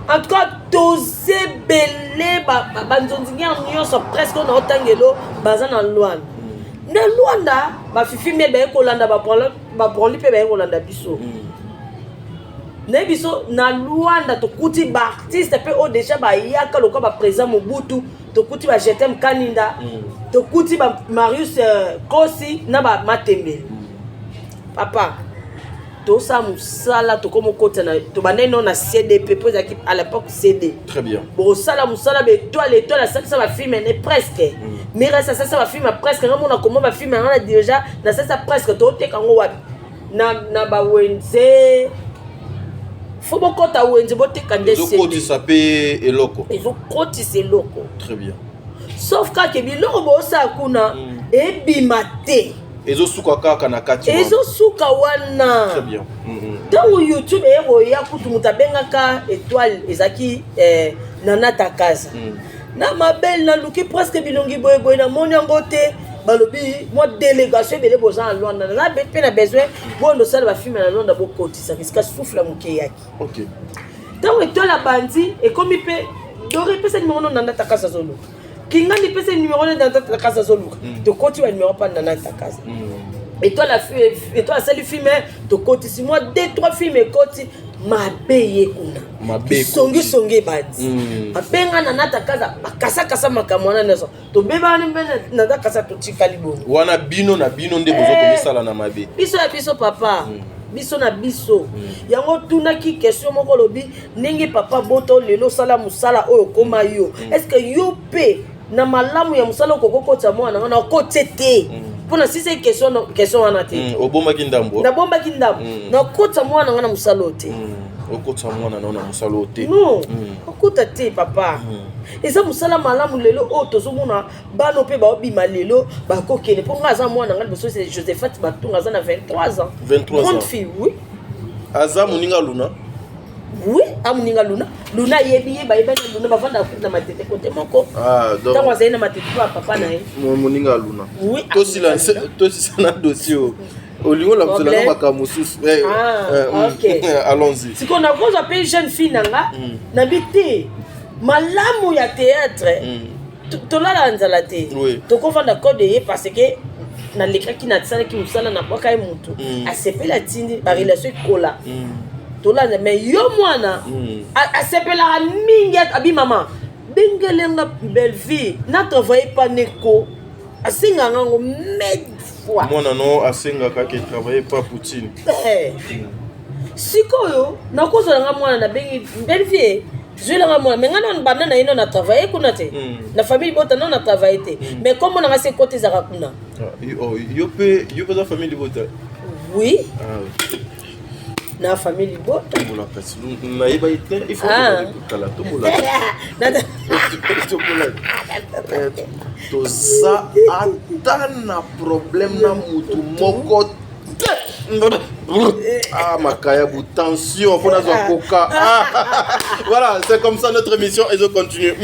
En tout cas toza ebele, banzonzingiere nyonso presque oyo na otangelo baza na Lwanda. Na Lwanda bafifi mie baye kolanda, babroli mpe baye kolanda biso. Nayebi biso na Lwanda tokuti baartiste mpe oyo déjà bayaka lokola baprésident Mobutu, tokuti ba Jetem Kaninda, tokuti ba Marius Kosi na bamatembele. Papa, tosala mosala, tokómi okota na tobandai nano na CDP, mpo ezalaki à l'époque CD. Très bien. Bosala mosala baétoile, étoile asalisa bafilme ne presque, Mires asalisa bafilme presque, nga mona koma bafilme yanga na déjà nasalisa presque. Toteka yango wapi? Na bawenze, fo bokɔta wenze, boteka nde. Ezokotisa mpe eloko. Ezokotisa eloko. Très bien. Sauf kaka biloko bosala kuna ebima te. Ezosuka kaka na kati. Ezosuka wana. Très bien. Ntango YouTube eye koya, kutu moto abengaka étoile ezalaki Nana Takaza. Na mabele naluki presque bilongi boyeboye, namoni yango te. Balobi mwa délégation ebele boza na Lwanda, naza mpe na besoin bondo osala bafilme na Lwanda, bokotisaka esika souffle ya moke eyaki. Ntango étoile abandi, ekomi mpe Dore epesa nimero no Nana Takaza azoluka, Kingani epesa nimero no Nana Takaza azoluka. Tokoti banimero mpa Nana Takaza, étoile étoile asali filme, tokotisi mwa deux trois filme, ekoti mabe ye kuna, songisongi ebandi. Abenga Nana Takaza, bakasakasa makambo wana nyonso, tobebani mpe Nana Kasa, totikali bongo. Wana bino na bino nde boza komisala na mabe. Biso ya biso, papa, biso na biso. Yango tunaki question moko, olobi ndenge papa bota lelo, osala mosala oyo okóma yo, est ce que yo mpe na malamu ya mosala okoki okotisa mwana nga? Na okotie te, mpo na sisa question wana te. Obombaki ndambo. Nabombaki ndambo. Nakotisa mwana nga na mosala oyo te. Okotisa mwana nao na mosala oyo te. Non, okota te, papa. Eza mosala malamu. Lelo oyo tozomona bana mpe baobima lelo, bakokende, mpo nga aza mwana nga liboso Josephat Batunga, aza na 23 ans. 23 Grande fille, oui. Aza moninga Luna? Oui, amoninga Luna. Luna ayebi ye, bayebani na Luna, bavandaka kutu na Matete kote moko. Ntango azali na Matete mpo ya papa na ye. Moninga Luna. Oui. Tosila na dossier oyo, olingi olamuselanga makambo mosusu. Allons-y. Sikoyo nakozwa mpe jeune fille na nga, nabi te malamu ya théâtre, tolala nzala te, tokovanda code ye, parce que nalekaki, nasalaki mosala, nabwaka ye motu asepeli, atindi barelation ekola, tolanda. Mais yo mwana asepelaka mingi, abi mama bengelenga Belleville na travaille pa neko, asengaka yango mille fois. Mwana no asengaka ke travaille pa Poutine. Sikoyo nakozala nga mwana, nabengi Belleville, zwelanga mwana, mais nga nano banda na ye no na travaille kuna te, na famille bota no na travaille te, mais kombo nanga se kote ezalaka kuna. Yo mpe, yo mpe oza famille libota? Oui, na famille libota. Tombola kasi, nayeba ye te, il faut kala tombola, tombola. Toza ata na problème na mutu moko te. Ah, makayabu, tension, faut nazwa coca. Ah. Voilà, c'est comme ça notre émission et je continue.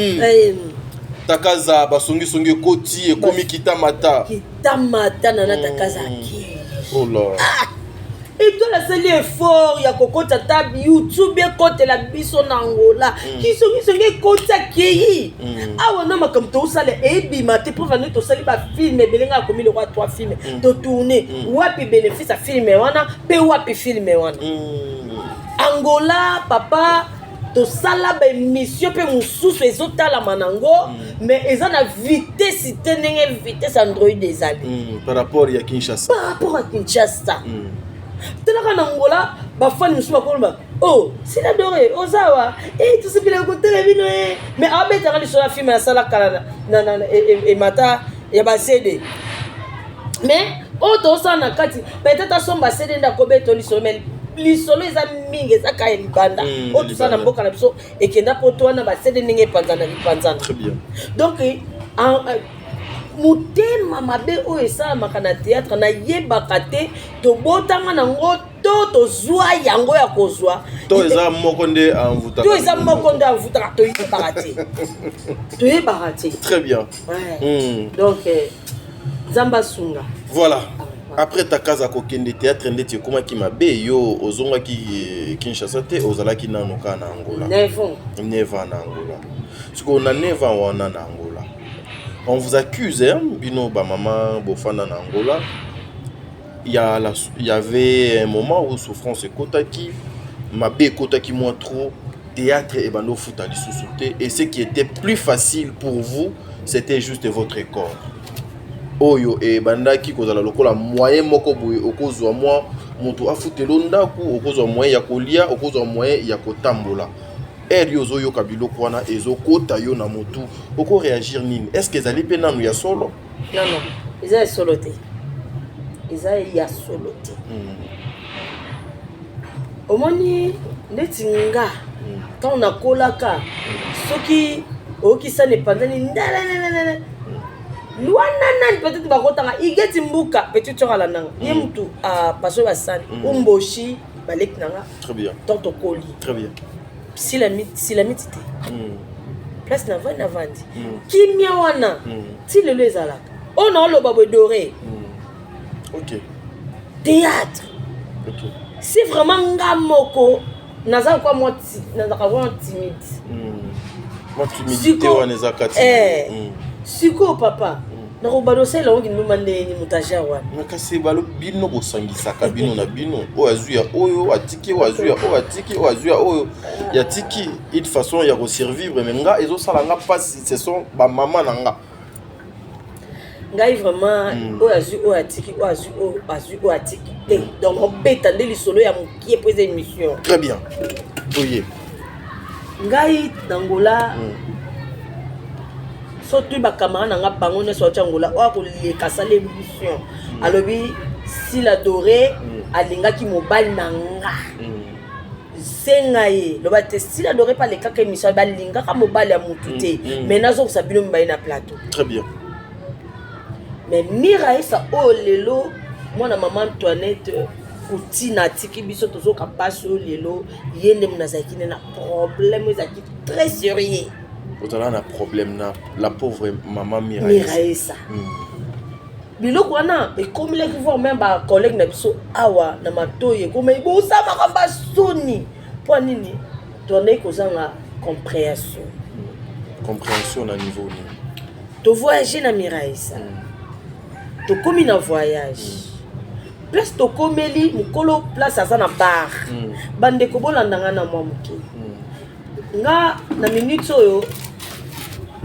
Takaza, basongi songi ekoti, ekomi kitamata. Kitamata nana Takaza akei. Oh là. Ah! Etoile asali effort ya kokota ata YouTube ekotela biso na Angola. Kisongisongi ekoti akei. Awa na makambo tosala ebima te preuve ane tosali bafilm ebele ngai akomi lokwa 3 film totourne wapi bénéfice ya film wana mpe wapi film wana Angola papa tosala baémission mpe mosusu ezotalama nango mais eza na vitesse te ndenge vitesse Android ezali. Par rapport ya Kinshasa. Par rapport à Kinshasa. Talaka na Angola bafani mosusu bakoloba: "Oh, Sila Dore oza wa e, tosepela kotala bino e." Mais abetaka lisolo ya film asala kala emata ya baCD, mais oyo tozosala na kati peut-être asomba CD nde akobeta lisolo, mais lisolo eza mingi eza kaka ya libanda. Oyo tosala na mboka na biso ekenda poto wana baCD ndenge epanzana lipanzana. Très bien. Donc motema mabe oyo esalamaka na théâtre nayebaka te tobotanga nango to tozwa yango ya kozwa. To eza moko nde amvutaka. To eza moko nde amvutaka, toyebaka te, toyebaka te. Très bien. Ouais. Donc Nzambe asunga. Voilà. Après Takaza kokende, théâtre ndeti ekomaki mabe, yo ozongaki Kinshasa te, ozalaki nano kaka na Angola. 9 ans. 9 ans na Angola. Sikoyo na 9 ans wana na Angola, on vous accuse, hein, bino bamama bofanda na Angola, il y avait un moment où souffrance ekotaki, mabe ekotaki mwa trop, théâtre ebanda ofuta lisusu te, et ce qui était plus facile pour vous, c'était juste votre corps oyo ebandaki kozala lokola moyen moko boye okozwa mwa moto afutela ndako, okozwa moyen ya kolia, okozwa moyen ya kotambola. Ere yo ozoyoka biloko wana ezokota yo na motu, okoréagir nini? Est ce que ezali mpe nanu ya solo? Non, eza ya solo te, eza ya solo te. Omoni neti nga ntango nakolaka, soki oyokisana epanzani ndalelelele wana nani peut-être bakotanga igeti mbuka petit soeur alandanga ye mutu apaso basani umboshi baleki na nga. Très bien. Ntango tokoli Très bien. Silamiti te place navandi navandi kimia wana ti lelo ezalaka oyo naoloba boye doré. Théâtre si vraiment nga moko naza kwa mwa nazalaka mwa timide. Mwa timidité wana eza kati. Eh. Sikoyo papa nakobanda osalela ngo kindumba ndenge moto agere wana? Mais kasi balo bino bosangisaka bino na bino, oyo azwi ya oyo atiki, oyo azwi ya oyo atiki, oyo azwi ya oyo ya tiki, une façon ya kosurvivre. Mais nga ezosala nga mpasi, ce sont bamama na nga. Ngai vraiment oyo azwi oyo atiki, oyo azwi oyo azwi oyo atiki te. Donc obeta nde lisolo ya mokie mpo eza émission. Très bien, oye. Ngai na Angola so tui bacamarade na nga bango nyonso bauti Angola oyo akoleka asala émission alobi Sila Doré alingaki mobali na nga. Senga ye loba te Sila Doré mpe alekaka émission balingaka mobali ya motu te. Mais nazokisa bino mibale na plateau. Très bien. Mais Mira Esa oyo lelo mwana mama Antoinette Kutina atiki biso tozoka mpasi oyo lelo ye nde moto azalaki nde na problème oyo ezalaki très sérieux. Ozala na problème na la pauvre mama Mira? Mira Esa. Biloko wana ekomelaki voir même bacollègue na biso awa na matoi ekomaki bosamaka basoni mpo nini tondaki kozanga compréhension. Compréhension na niveau nini? Tovoyage na Miraesa, tokomi na voyage place tokomeli mokolo place aza na bar. Bandeko bolandanga na mwa moke. Nga na minute oyo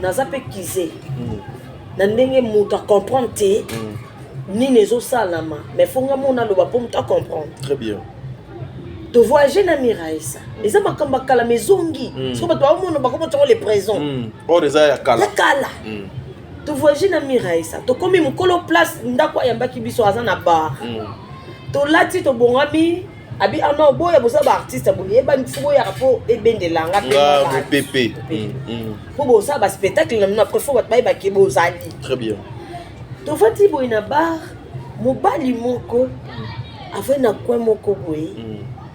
naza mpe kize na ndenge moto acomprendre te nini ezosalama, mais fo nga mona aloba mpo moto acomprendre. Très bien. Tovoyage na Miraesa, eza makambo ya kala ma ezongi. Soki bato baomona bakomotango le présent. Or eza ya kala. Ya kala. Tovoyage na Miraesa, tokomi mokolo place ndako ayambaki biso aza na bar. Tolati tobongami abi ana oboya boza baartiste boyebani fo boyaka mpo ebendelanga mpe nga mopepe. Mpo bosala baspectacle na bino après fo bato bayebaki bozali. Très bien. Tovandi boye na bar, mobali moko. Avandi na coin moko boye.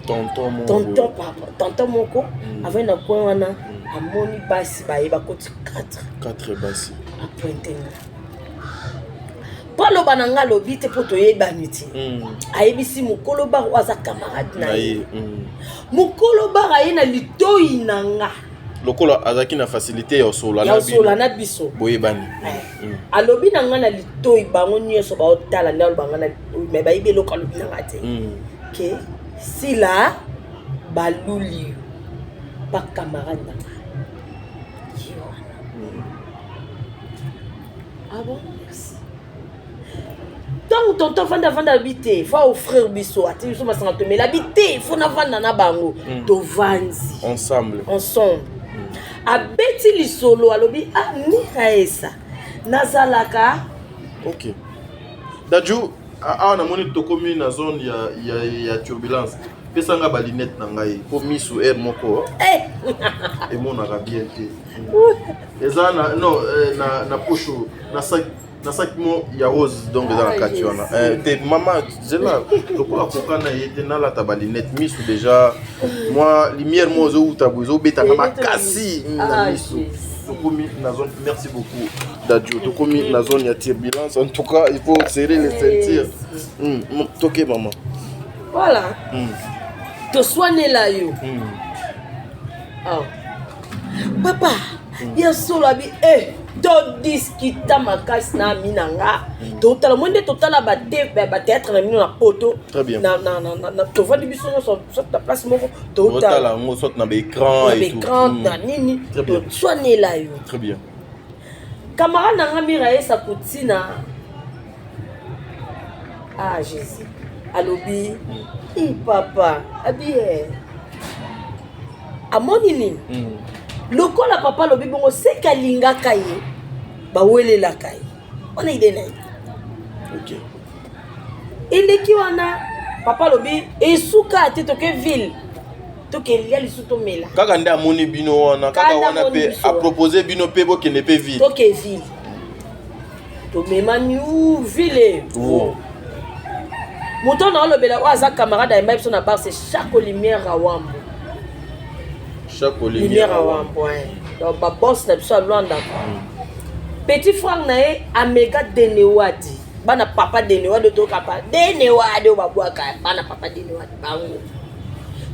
Tonton moko. Tonton papa, tonton moko avandi na coin wana, amoni basi baye bakoti 4. 4 basi. Apointe nga. Mpo aloba na nga, alobi te mpo toyebani te. Ayebisi mokolo bar oyo aza camarade na ye. Mokolo bar aye na litoi na nga. Lokola azalaki na facilité ya osola ya osola na biso. Boyebani. Alobi na nga na litoi, bango nyonso baotala nde aloba nga na litoi, mais bayebi eloko alobi na nga te. Ke Sila baluli yo pa camarade na nga ye wana. Ah bon, merci. Ntango tonton avanda avanda, alobi te, faut offrir biso, ati biso masanga tomela. Abi te, faut navanda na bango. Tovandi ensemble. Ensemble. Abeti lisolo, alobi: ah, Miraesa, nazalaka. Ok, Dadju, awa namoni tokomi na zone ya turbulence. Pesanga balinete na ngai mpo misu aire moko emonaka bien te. Eza na non na poche, na sac mo ya rose, donc eza na kati wana. Te mama, zela, lokola koka na ye te, nalata balinete. Misu déjà mwa lumière mo ozowuta boye, ezobetanga makasi na misu. Tokomi na zone, merci beaucoup Dadju, tokomi na zone ya turbulence. En tout cas, il faut serrer les ceintures. Toke mama. Voilà. Toswanela yo. Oh. Papa, ya solo abi todiskita makasi na ami na nga. Totala moi nde totala bathéâtre na bino na poto. Très bien. Tovandi biso nyonso soit na place moko. Totala yango soit na baécran. Na baécran na nini. Toswanela yo. Très bien. Camarade na nga Miraesa Kutina, ah Jésus, alobi: i papa, abi amoni nini? Lokola papa alobi bongo, seke alingaka ye, bawelelaka ye wana, ide na ye. Eleki wana, papa alobi esuka te, toke ville, tokelia lisu, tomela. Kaka nde amoni bino wana, kaka wana mpe apropose bino mpe bokende mpe ville. Toke ville, tomemani u ville. Moto na olobela oyo aza camarade ayemba biso na bar, c'est Chaque Lumière Awambo. Chaque Lumière Awambo, donc baboss na biso ya Lwanda. Petit frère na ye Amega Denewadi, bana papa Denewadi, toyoka Denewadi oyo babwaka, bana papa Denewadi bango.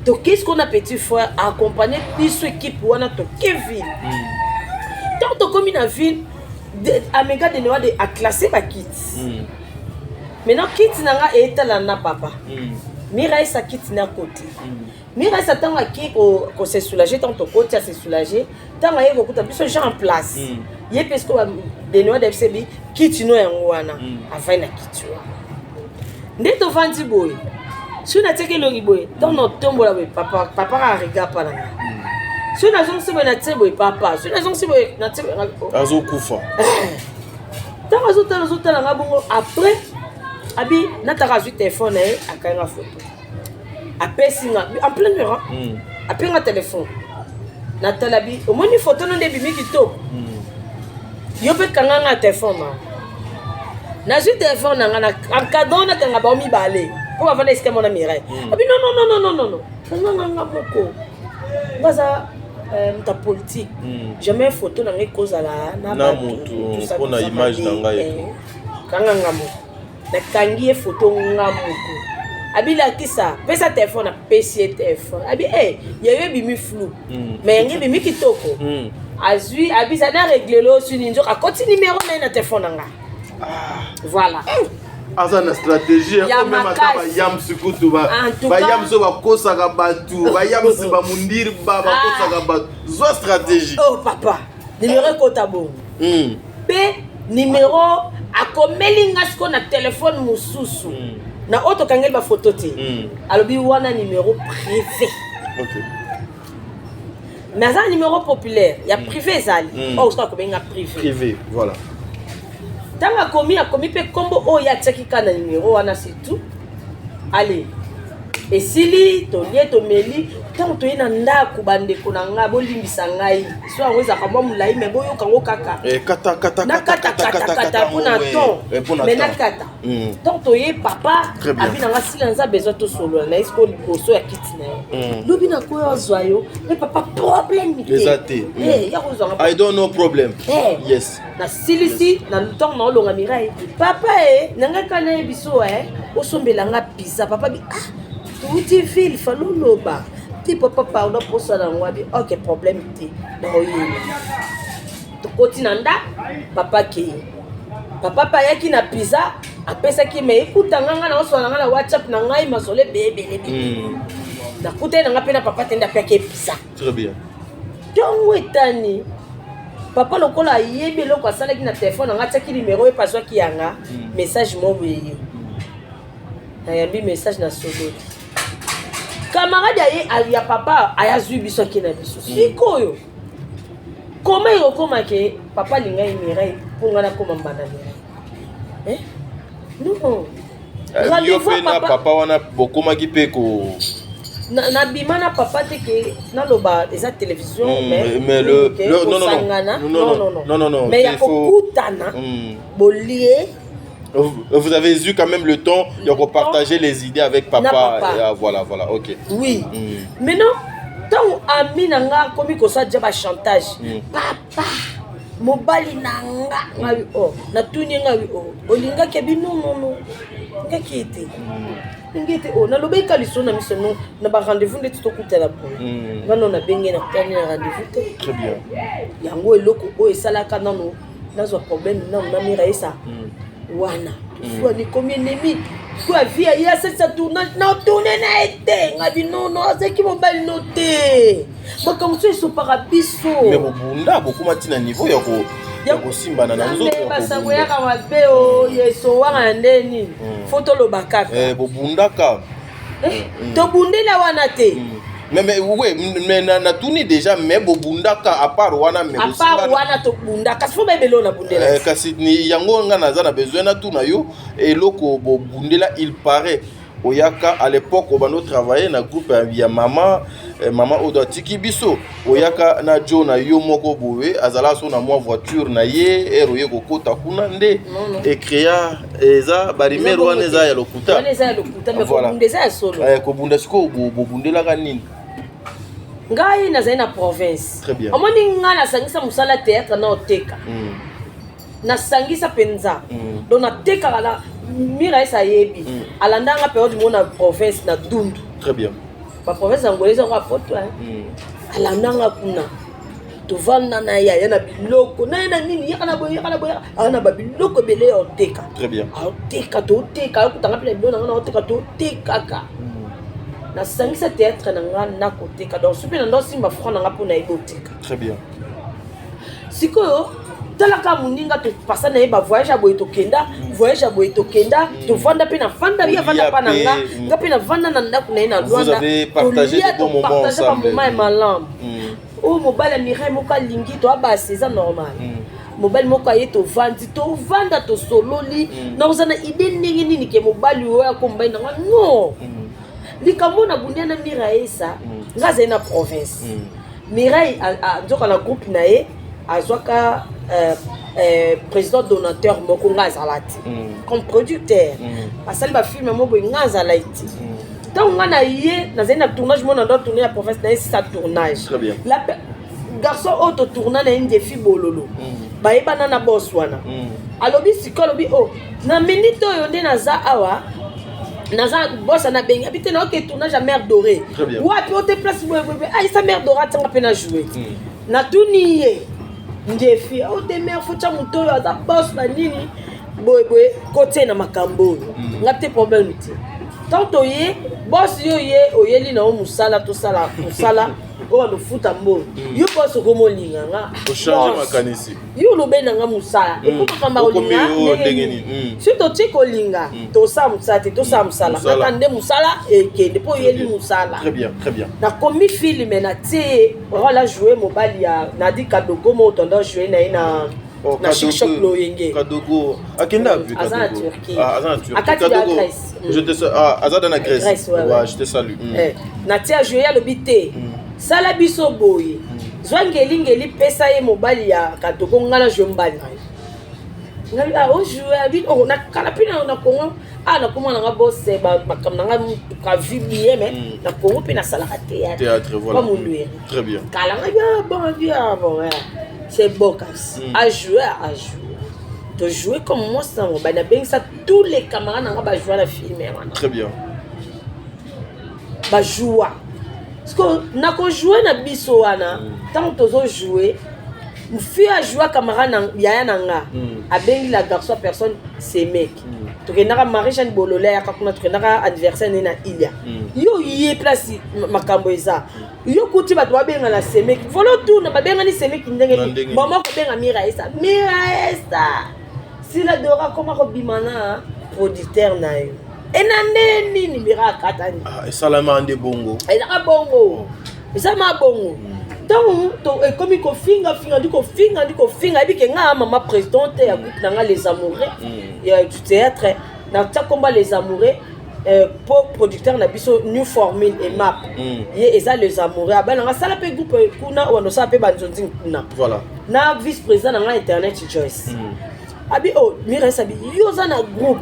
Tokei sikoyo na petit frère accompagne biso, équipe wana, toke ville. Ntango tokomi na ville, Amega Denewadi aclasse bakiti. Maintenant kiti na nga eyetala na papa Miraesa, kiti na kote Miraesa. Ntango akei kose soulager, ntango tokoti ase soulager, ntango aye kokuta biso jean en place, ye mpe sikoyo Denewadi abisebi kiti no yango wana. Avai na kiti wana nde tovandi boye. Soki natiaki elongi boye, ntango natombola boye, papa papa kaka regarde pa na nga. Soki nazongisi boye, natie boye, papa. Soki nazongisi boye, natie boye. Azokufa. Ntango azotala, azotala nga bongo. Après abi nataka, azwi telefone na ye, akangi nga photo, apesi nga en pleine heure. Ape nga telefone, natala bi: omoni photo no nde ebimi kitoko. Yo mpe kanga nga telefone na. Nazwi telefone na nga na encadre, nakanga bango mibale mpo bavanda esika mona Mireille. Abi: non, non, non, non, non, non, kanga nga nga moko, nga aza moto ya politique, jamais photo na ngai ekozala na motu mpona image na ngai. Kanga nga moko. Nakangi ye photo nga moko. Abilakisa, pesa telefone, apesi ye telefone. Abi e yeyo ebimi flou, mais yango ebimi kitoko. Azwi, abisa na régler osui nzoka akoti nimero na ye na telefone na nga. Voilà. Aza na stratégie ya même ata bayamsi kutu, bayamsi oyo bakosaka bato, bayamsi bamundiri bakosaka bato, zwa stratégie. Oh papa, nimero ekota bongo mpe nimero akomeli nga sikoyo na telefone mosusu na oyo tokangeli bafoto te. Alobi wana nimero privé, mais aza na numéro populaire ya privé ezali oyo soki akobenga privé. Privé, voilà. Ntango akomi, akomi mpe nkombo oyo atiaki kaka na numéro wana, c'est tout. Allez, esili, tolie, tomeli. Ntango toye na ndako, bandeko na ngai, bolimbisa ngai, so yango ezalaka mwa molai, me boyoka yango kaka. Eh, kata kata. Nakatakata mpona ton, me nakata. Ntango toye, papa abi na nga sila nza besoin tosolola na ye sikoyo liboso ya kiti na ye. Lobi nakoya ozwa yo, me papa, problème te eza te. Ya kozwanga. I don't know problem. Yes. Nasilisi na ntango naolonga Mirai, papa e na ngai kaka nayebi so e osombela nga pizza. Papa bi ah, touti ville, faloloba te papa, pardon, posa nango. Abi ok, problème te, naoyeba. Tokoti na ndako, papa kei, papa mpe ayaki na pizza, apesaki me ekutanga ngai naosala ngai na WhatsApp na ngai masolo ebele ebele. Nakutani na ngai mpe na papa te nde apiaki pizza. Très bien. Ntongo etani, papa lokola ayebi eloko asalaki na telefone na ngai, atiaki nimero ye mpe azwaki yanga message moko boye. Nayambi message, na sololi camarade aye ya papa, ayazwi biso, ake na biso. Sikoyo koma ekokoma ke papa alingai Mireille mpo ngai nakoma mbanda Mireille, eh? Non. Yo mpe na papa wana bokomaki mpe ko Nabima na papa te ke naloba eza télévision. Mais le, le non, non, non, non, non, non, non. Mais ya kokutana, bolie. Vous avez eu quand même le temps de repartager les idées avec papa. Papa. Et, ah, voilà, voilà, ok. Oui. Maintenant, ntango ami na nga akomi kosala dia bachantage, papa mobali na nga, ngai o natuni ye, ngai o olingaki abi nonono, ngaki ete ndenge ete o nalobaki ka liso na miso no na barendez-vous ndeti tokutana boye. Nga no nabenge, nakutani na rendez-vous te. Très bien. Yango eloko oyo esalaka nano nazwa problème nano na Miraesa wana, toswani, komi ennemi ko ya vie. Aye asalisa tournage na tourne na ye te, nga binono azalaki mobali no te, makambo so esopaka biso. Mais bobunda, bokóma ntina niveau ya kosimbana na nzoto ya Basango yaka mabe o yeso wana ya nde nini, fo toloba kaka. Bobundaka. Tobundela wana te. Mais oui, mais natuni déjà, mais bobundaka à part wana, mais À part wana tobunda, kasi fo bayebele oyo nabundela. Kasi ni yango nga naza na besoin natuna yo eloko bobundela. Il paraît oyaka à l'époque obanda otravaille na groupe ya mama, mama oyo atiki biso, oyaka na jo na yo moko boye, azalaka so na mwa voiture na ye ere oye kokota kuna nde ecréa eza barumeurs wana eza ya lokuta. Wana eza ya lokuta, mais kobunda eza ya solo. Kobunda sikoyo, bobundelaka nini? Ngai nazali na province. Très bien. Omoni, ngai nasangisa mosala théâtre na oteka. Nasangisa mpenza. Donc natekaka na Mira esi ayebi, alandanga période mo na province na Dundu. Très bien. Baprovince ya Ngola ezango apoto, alandanga kuna, tovanda na ye, aya na biloko na ye na nini, yaka na boye, yaka na boye, aya na babiloko ebele ya oteka. Très bien. Aoteka, toteka, ayokutanga mpe na biloko na nga na oteka, totekaka. Nasangisa théâtre na nga na koteka, donc soki mpe na ndo simba franc na nga mpo nayebi oteka. Très bien. Sikoyo talaka moninga, topasa na ye bavoyage ya boye, tokenda voyage ya boye, tokenda, tovanda mpe nafanda, ye avanda mpa na nga, nga mpe navanda na ndako na ye na Lwanda, tolia, topartage bamoments ya malamu. Oyo mobali ya Mireille moko alingi to abasi, eza normal. Mobali moko aye, tovandi, tovanda, tosololi. Nakoza na idée ndenge nini ke mobali oyo ako mobali na nga? Non, likambo na bundia na Miraesa, nga azali na province, Mireille nzoka na groupe na ye azwaka président donateur moko, nga azala te comme producteur. Asali bafilm mo boye, nga azala te. Ntango nga na ye nazali na tournage mo na ndo tourne ya province na ye, sisa tournage, garçon oyo totourna na ye, Ndefi Bololo, bayebana na bos wana. Alobi sikoyo, alobi o na minute oyo nde naza awa, naza bosa, nabengi abi te, naoke tournage ya Mère Doré wapi o te, place boyeboye. Ayisa Mère Doré atianga mpe na joue. Natuni ye Ndefi o te, mare fotya moto oyo aza bos na nini boyeboye, kotie na makambo oyo nga te, problème te. Tant toye bos, yo ye oyeli na yo mosala, tosala mosala oyo banofuta mbongo. Yo bos okomolinga nga. Yo olobeli na nga mosala, ekomakamba kolinga ndenge nini? Soki totie kolinga, tosala mosala te, tosala mosala kaka nde mosala ekende mpo oyeli mosala. Nakomi film, natie rôle ajoue mobali ya Nadi Kadogo mo tondo joue na ye na Oh, na chic choc loyenge. Kadogo akenda mm, aza na Turquie. Ah, aza na Turquie. Akati Kadogo. Grèce. Je te ah, aza na Grèce. Grèce ouais, ouais, je te salue. Mm. Eh, na tia jouer alobi te. Mm. Sala biso boye. Mm. Zwa ngeli ngeli pesa ye mobali ya Kadogo nga na jouer mobali na ye. Nga ah o jouer abi oh na kala pe na Congo ah nakoma na nga bose makambo na nga motuka vie bien mais mm. na Congo pe nasalaka théâtre. Théâtre voilà. Comme mm. Très bien. Kala nga bien bon bien bon. Ouais. C'est beau kasi. Mm. A jouer a jouer. To jouer comme moi ça mobali nabengisa tous les camarades na nga ba jouer na film wana. Très bien. Ba joua. Parce que nako jouer na biso wana ntango mm. tozo jouer fille a joua camarade na yaya na nga mm. abengi la garçon personne c'est mec mm. tokendaka marie jeanne bolole ayaka kuna tokendaka anniversaire ne na ilia mm. yo ye place makambo eza yo kuti bato babengana semeki volo tourne babengani semeki ndenge nini mama kobenga mira esa mira esa sila dora akoma kobima na producteur na yo ena nde nini mira akatani ah, esalama nde bongo ezaka bongo esalama bongo ntango ekomi kofinga finga ndi kofinga ndi kofinga yebi ke nga mama présidente ya groupe na nga les amoureux mm. ya du théâtre natia komba les amoureux euh, po producteur na biso new formule emap mm. ye eza les amoureux abana nga sala mpe groupe kuna wanda osala mpe banzonzing kuna voilà. na vice président na nga internet joyce mm. abi oh mires abi yo oza na groupe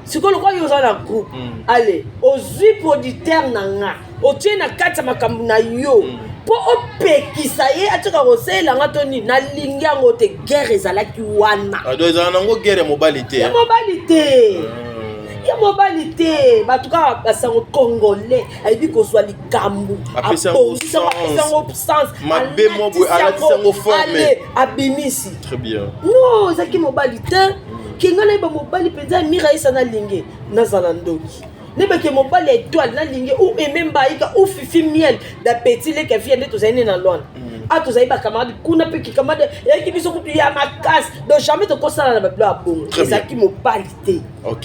sikoyo lokola yo oza na groupe mm. ale ozwi producteur na nga otie na kati ya makambo na yo mpo mm. opekisa ye atika kosalela nga to nini nalingi yango te guerre ezalaki wana ah, ezala nango guerre ya mobali te ya mobali te ah. ya mobali te bato kaka basango congolais ayebi kozwa likambo abongisa apesi yango sens mabe moko alatisi yango forme abimisi très bien non ezalaki mobali te kenga nayeba mobali mpenza miraisa nalingi nazala ndoki nebeke mobali ya étoile nalingi ou aime mbaika ou fifi miel da petit leke vie nde tozali nde na lwana mm. a tozali bacamarade kuna mpe kicamarade eyaki biso kutu ya makasi donc jamais tokosala na babilo ya bongo ezalaki mobali te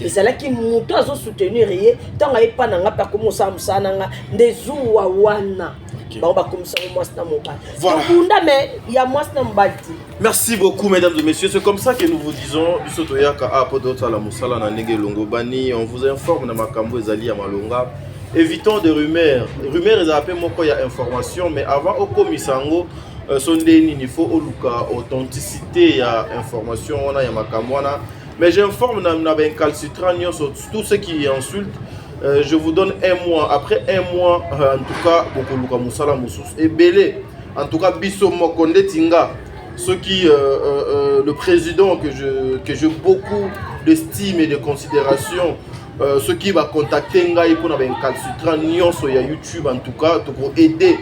ezalaki moto azosoutenir ye ntango aye mpa na nga mpe akomi kosala mosala na nga nde zuwa wana bango bakomisango mwasi na mobali tobunda me ya mwasi na mobali te Merci beaucoup mesdames et messieurs, c'est comme ça que nous vous disons biso toyaka a po tosala mosala na ndenge elongo bani on vous informe na makambo ezali ya malonga évitons des rumeurs rumeur ezala mpe moko ya information mais avant okomisa yango euh, so nde nini faut oluka authenticité ya information wana ya makambo wana mais j'informe na, na baincalcitrant nyonso tout ce qui insulte euh, je vous donne un mois après un mois euh, en tout cas bokoluka mosala mosusu ebele En tout cas, biso moko ndeti nga soki euh, euh, euh, le président que je, que je beaucoup d'estime et de considération euh, soki bacontacte ngai mpona baincalcitrant nyonso ya youtube en tout cas toko aider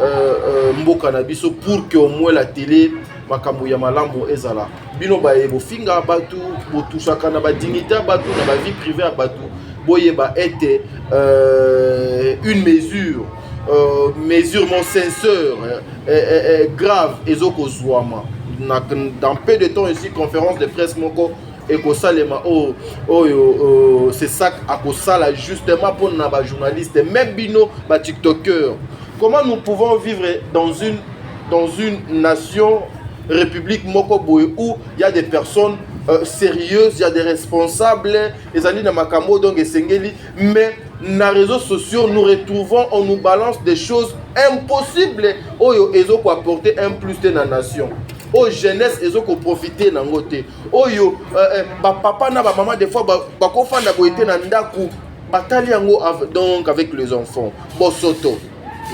euh, euh, mboka na biso pour que au moins la télé makambo ya malamu ezala bino baye bofinga bato botushaka na badignité ya bato na bavie privée ya bato boyeba ete euh, une mesure euh, mesure mon sincère euh, euh, euh, grave ezokozwama dans peu de temps ici conférence de presse moko ekosalema oyo oyo euh, c'est ça akosala justement mpo na bajournaliste même bino batiktokeur comment nous pouvons vivre dans une dans une nation république moko boye où il y a des personnes euh, sérieuses il y a des responsables ezali na makambo donc esengeli mais na réseaux sociaux nous retrouvons on nous balance des choses impossibles oyo ezo ko apporter un plus te na nation oyo jeunesse ezo ko profiter nango te oyo euh, euh, ba papa na ba maman des fois bakofanda boye te na ndaku batali yango donc avec les enfants bosoto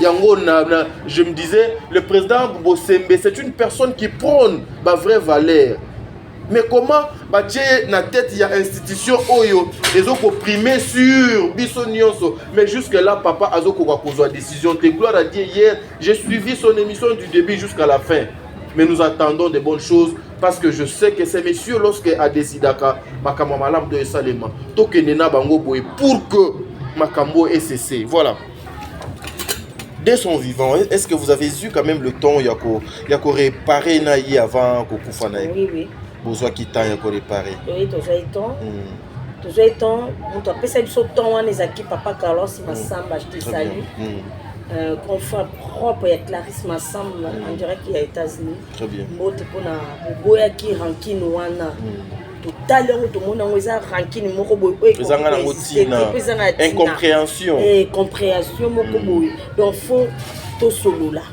yango na, na, je me disais le président Bosembe c'est une personne qui prône ba vraie valeur Mais comment batie na tête ya institution oyo ezo ko primer sur biso nyonso mais jusque là papa azo koka kozwa décision te gloire à Dieu hier j'ai suivi son émission du début jusqu'à la fin mais nous attendons de bonnes choses parce que je sais que ces messieurs lorsque adecidaka makambo ya malamu to esalema tokende na bango boye pour que makambo ecc voilà dès son vivant est-ce que vous avez eu quand même le temps ya ko ya ko réparer na ye avant kokufa na ye oui, oui. bozwaki temps ya ko réparer oui tozwaki temps mm. tozwaki temps moto apesa biso temps wana ezalaki papa carlos hmm. masamba mm. je te salue mm. Euh, confrère propre ya Clarisse Massamba mm. en direct ya États-Unis. Très bien. Mbote pona boboyaki rancune wana. Mm. Totali yango tomoni yango eza rancune moko boye oyo ezanga nango ntina incompréhension incompréhension moko mm. boye donc faut tosolola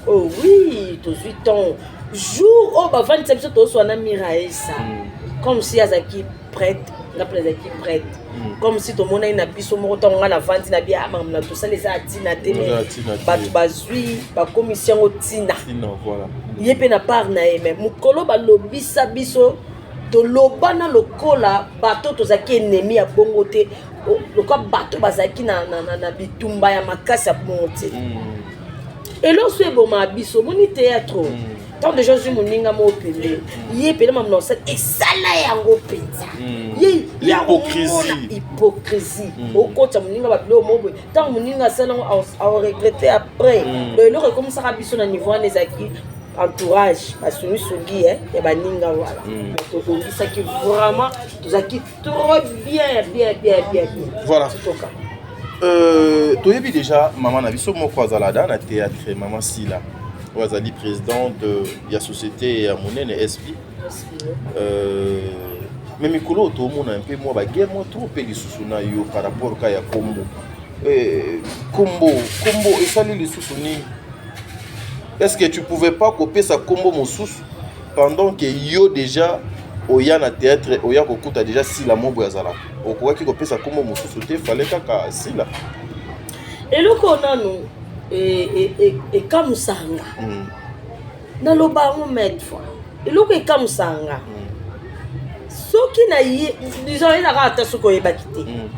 oh oui tozwi temps jour oyo bavandisa biso tozoswa na miraesa mm. comme si azalaki prête nga mpe nazalaki prête mm. comme si tomonaki na biso moko ntango nga navandi na bia ah, makambo na tosala eza ya ntina te me bato bazwi bakomisi yango ntina ye mpe na part na ye me mokolo balobisa biso tolobana lokola bato tozalaki enemi ya bongo te lokola bato bazalaki na, na, na, na bitumba ya makasi ya bongo te mm. Elonso eboma biso omoni théâtre mm. Tant déjà ozwi moninga moko pembe ye pene mamu na osala esala yango mpenza mm. ye yakomona hypocrisie mm. okotisa moninga babiloko moko boye ntango moninga asala yango aoregrete après mm. donc eloko ekomisaka biso na niveau wana ezalaki entourage basungisungi ya baninga wana mais tobongisaki vraiment tozalaki trop bien bien bien bien bien voilà toka euh, toyebi déjà mama na biso moko azala da na théâtre mama sila oyo azali présidente ya société ya monene sp euh, mais mikolo oyo toomona mpe mwa baguerre mwa trop mpe lisusu na yo par rapport ka ya kombo eh, kombo kombo esali lisusu nini est ce que tu pouvais pas kopesa kombo mosusu Pendant que yo dejà oya na theatre oya kokuta dejà Sila Mobo azalaka okokaki kopesa kombo mosusu te fallait kaka Sila. Eloko nanu ekamusaka nga mm. naloba yango maintes fois eloko ekamusaka nga mm. soki na ye disons ezalaka ata soki oyebaki te mm.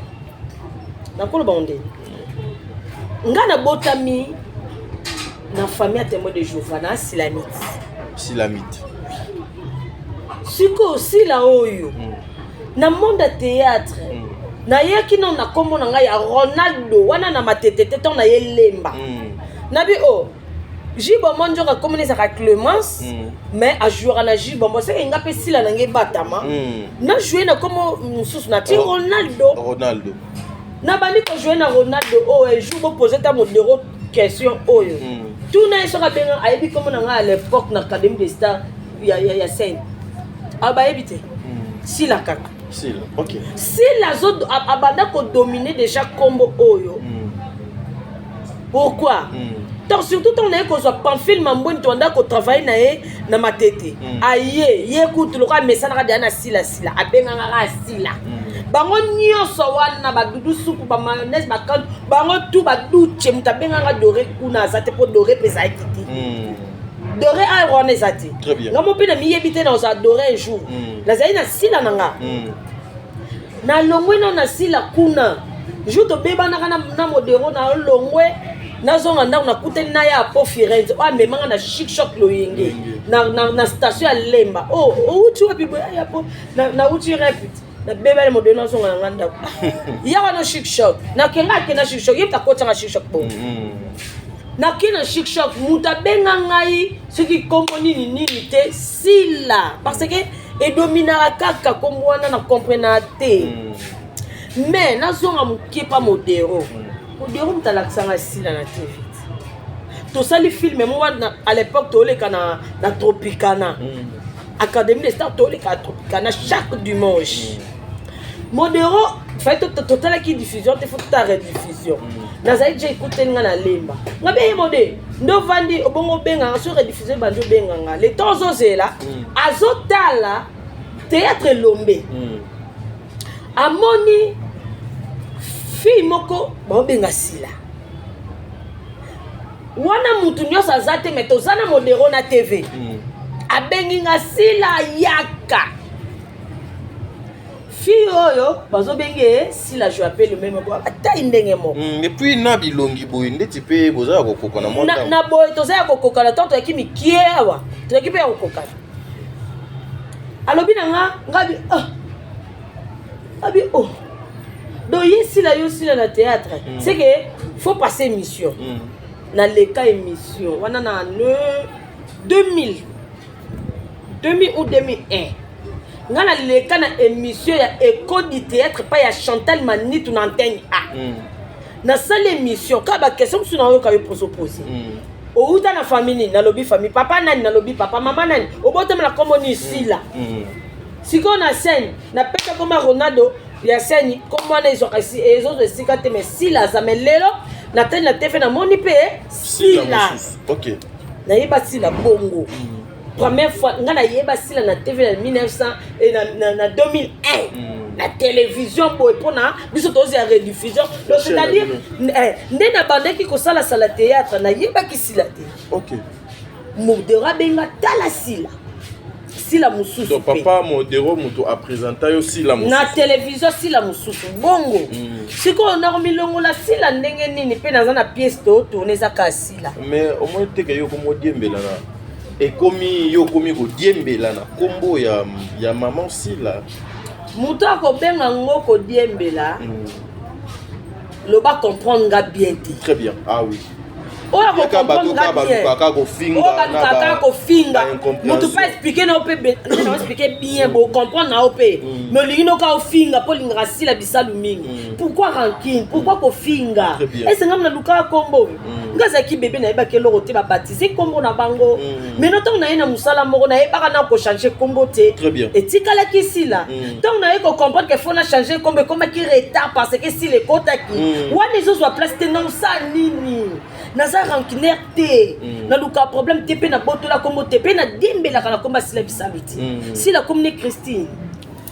nakoloba ngo ndeni nga nabotami na famille ya témoin de Jéhovah na silamite silamite sikoyo sila oyo mm. na monde ya théâtre mm. nayaki nano na nkombo na ngai ya ronaldo wana na matete te ntango naye lemba mm. nabi o oh, jibombo nzoka nkombo ezalaka clemence mm. mais ajouaka na jibombo seke nga mpe sila na ngai ebatama mm. na joue na nkombo mosusu na ti oh, ronaldo ronaldo nabandi kojoue na ronaldo oyo oh, jour bopose ta modero question oyo mm. tuna ye soki abenga ayebi nkombo na ngai à l'époque na académie de star ya, ya, ya scène ah, bayebi te mm. sila kaka sila okay. sila abanda kodomine déjà nkombo oyo mm. pourquoi mm. donc surtout ntango naye kozwa pamphile mambweni tobanda kotravaille na ye na matete mm. aye ye kutu lokola amesanaka deya na sila sila abengangaka asila mm. bango nyonso wana badudu supu bamayonnaise bakantu bango tu baduce moto abenganga dore kuna aza te mpo dore mpe ezalaki te mm. dore aire wana eza te nga mo mpe na miyebi te nazala dore un jour mm. nazali na sila na nga mm. nalongwe nao na sila kuna jour tobebanaka na, na modero nalongwe nazonga ndako nakutani na ya po firenze oyo amemanga na chic choc loyenge na, na, na station ya lemba o oh, outi wapi boye ya po nauti repite nabebani modelo nazonga na nga ndako ya wana chic choc nakenga ake na chic choc ye moto akotanga chic choc bongo mm-hmm. nake na chic choc moto abenga ngai soki nkombo nini nini te sila parce que edominaka kaka nkombo wana na comprenaka te mm. mais nazonga moke pa modero mm. modero moto alakisanga sila na tv tosali filme mo wana à l'époque toleka na, na tropicana mm. académie de star toleka na tropicana chaque dimanche mm. modero fai totalaki diffusion te fo totala rediffusion mm. nazali deja ekuteli nga na lemba nga be ye mode nde ovandi obongo obenganga so rediffusion ebandi obenganga le temps ozozela mm. azotala théâtre elombe mm. amoni fille moko baobenga sila wana mutu nyonso aza te me toza na modero na tv mm. abengi nga sila yaka fille oyo bazobenge ye sila je appelle meme bo atai ndenge moko mm, et puis na bilongi boye ndeti mpe boza ya kokokana mwa na, na boye toza ya kokokana ntango toyaki mikie awa toyaki mpe ya kokokana alobi na nga ngabi ah. abi oh donc ye sila yo sila na théâtre mm. c'est que faut passer émission mm. naleka émission wana na ne 2000 2000 ou 2001 nga naleka na émission ya écho du théâtre pa ya chantal manitu na antenne a mm. Nasali émission kaka baquestion mosusu nayoka yo poso pose. Outa na famille nini? Nalobi famille papa nani, nalobi papa mama nani, obotama na kombo nini? Sila. Sikoyo na scène napesa koma Ronaldo ya scène, kombo wana ezwaka ezozwa esika te, mais Sila aza. Mais lelo natali na TV, namoni mpe Sila. Ok. Nayeba Sila bongo première fois nga nayeba Sila na TV na 1900 et na 2001 na télévision boye, mpona biso tozwa ya rediffusion. Donc c'est-à-dire nde nabandaki kosalasala théâtre, nayebaki Sila te. Modero abenga, tala Sila, Sila mosusu. Donc papa Modero moto apresenta yo Sila mosusu na télévision, Sila mosusu bongo. Sikoyo nakomilongola Sila ndenge nini mpe naza na pièce totourne, eza kaka Sila? Mais omoni teke yo komi odiembela na, ekomi yo okomi kodiembela na nkombo ya maman Sila. Moto akobenga ngo kodiembela, loba comprendre nga bien te. Très bien, ah oui. Oyo akocomprendre nga bien, oyo balukaka kofinga moto mpe explique na yo mpe, nde na explique bien, bocomprendre na yo mpe. Mais olingi noka ofinga mpo olingaka Sila bisalu mingi. Pourquoi rancune? Pourquoi kofinga? Ese ngam nalukaka kombo. Nga azalaki bebe, nayebaki eloko te, babaptise kombo na bango. Maintenant ntango naye na mosala moko, nayebaka na kochange kombo te, etikalaki Sila. Ntango naye kocomprendre ke faut na change kombo, ekomaki retard parce que Sila ekotaki wana, ezozwa place te. Naosala nini? Naza rancunière te, naluka problème te, mpe nabotola kombo te, mpe nadiembelaka na kombo ya Sila bisalu te. Sila komi ne Christine.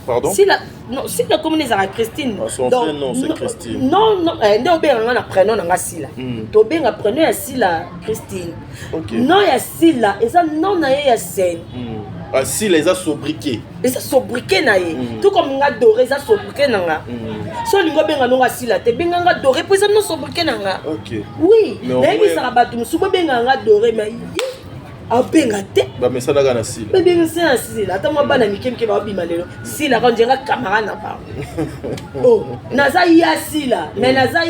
Pardon? Sila, non, Sila komi ezalaka Christine. Ah, son vrai nom, c'est Christine. Non, non, nde obenga nga na prénom na nga Sila. Tobenga prénom ya Sila Christine. Nom ya Sila eza nom na ye ya scène. Ah, Sila eza sobriquet. Eza sobriquet na ye, tout comme nga Doré eza sobriquet na nga. So olingi obenga nonga Sila te, benga nga Doré mpo eza no sobriquet na nga. Oui, nayebisaka bato mosusu bobenga nga Doré, mais ye abenga te. Bamesanaka na Sila. Babenga se na Sila. Ata mwa bana mike mike baobima lelo, Sila ka njenga camarade na bango. Oh, naza ya Sila, mais naza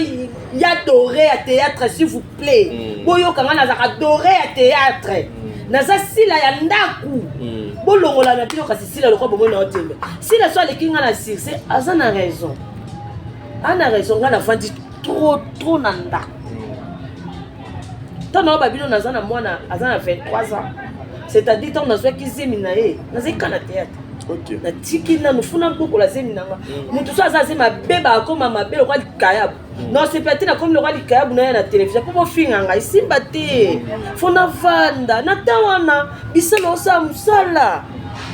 ya Doré ya théâtre, s'il vous plaît. Boyoka nga, nazalaka Doré ya théâtre, naza Sila ya ndako. Bolongola na bino kasi Sila lokwa bomoi na otembe. Sila so aleki nga na succès, aza na raison, aza na raison. Nga nafandi trop trop na ndako. Ntango nayoba bino, naza na mwana aza na 23 ans, c'est-à-dire ntango nazwaki zemi na ye, nazalaki na théâtre. Natiki nanu funa bokola zemi na nga. Motu so aza zemi, abeba, akoma mabe lokwa likayabu. Nasepela te, nakomi lokwa likayabu na ye na télévision mpo bofinga ngai, simba te. Faut navanda na ntan wana, bisala osala mosala,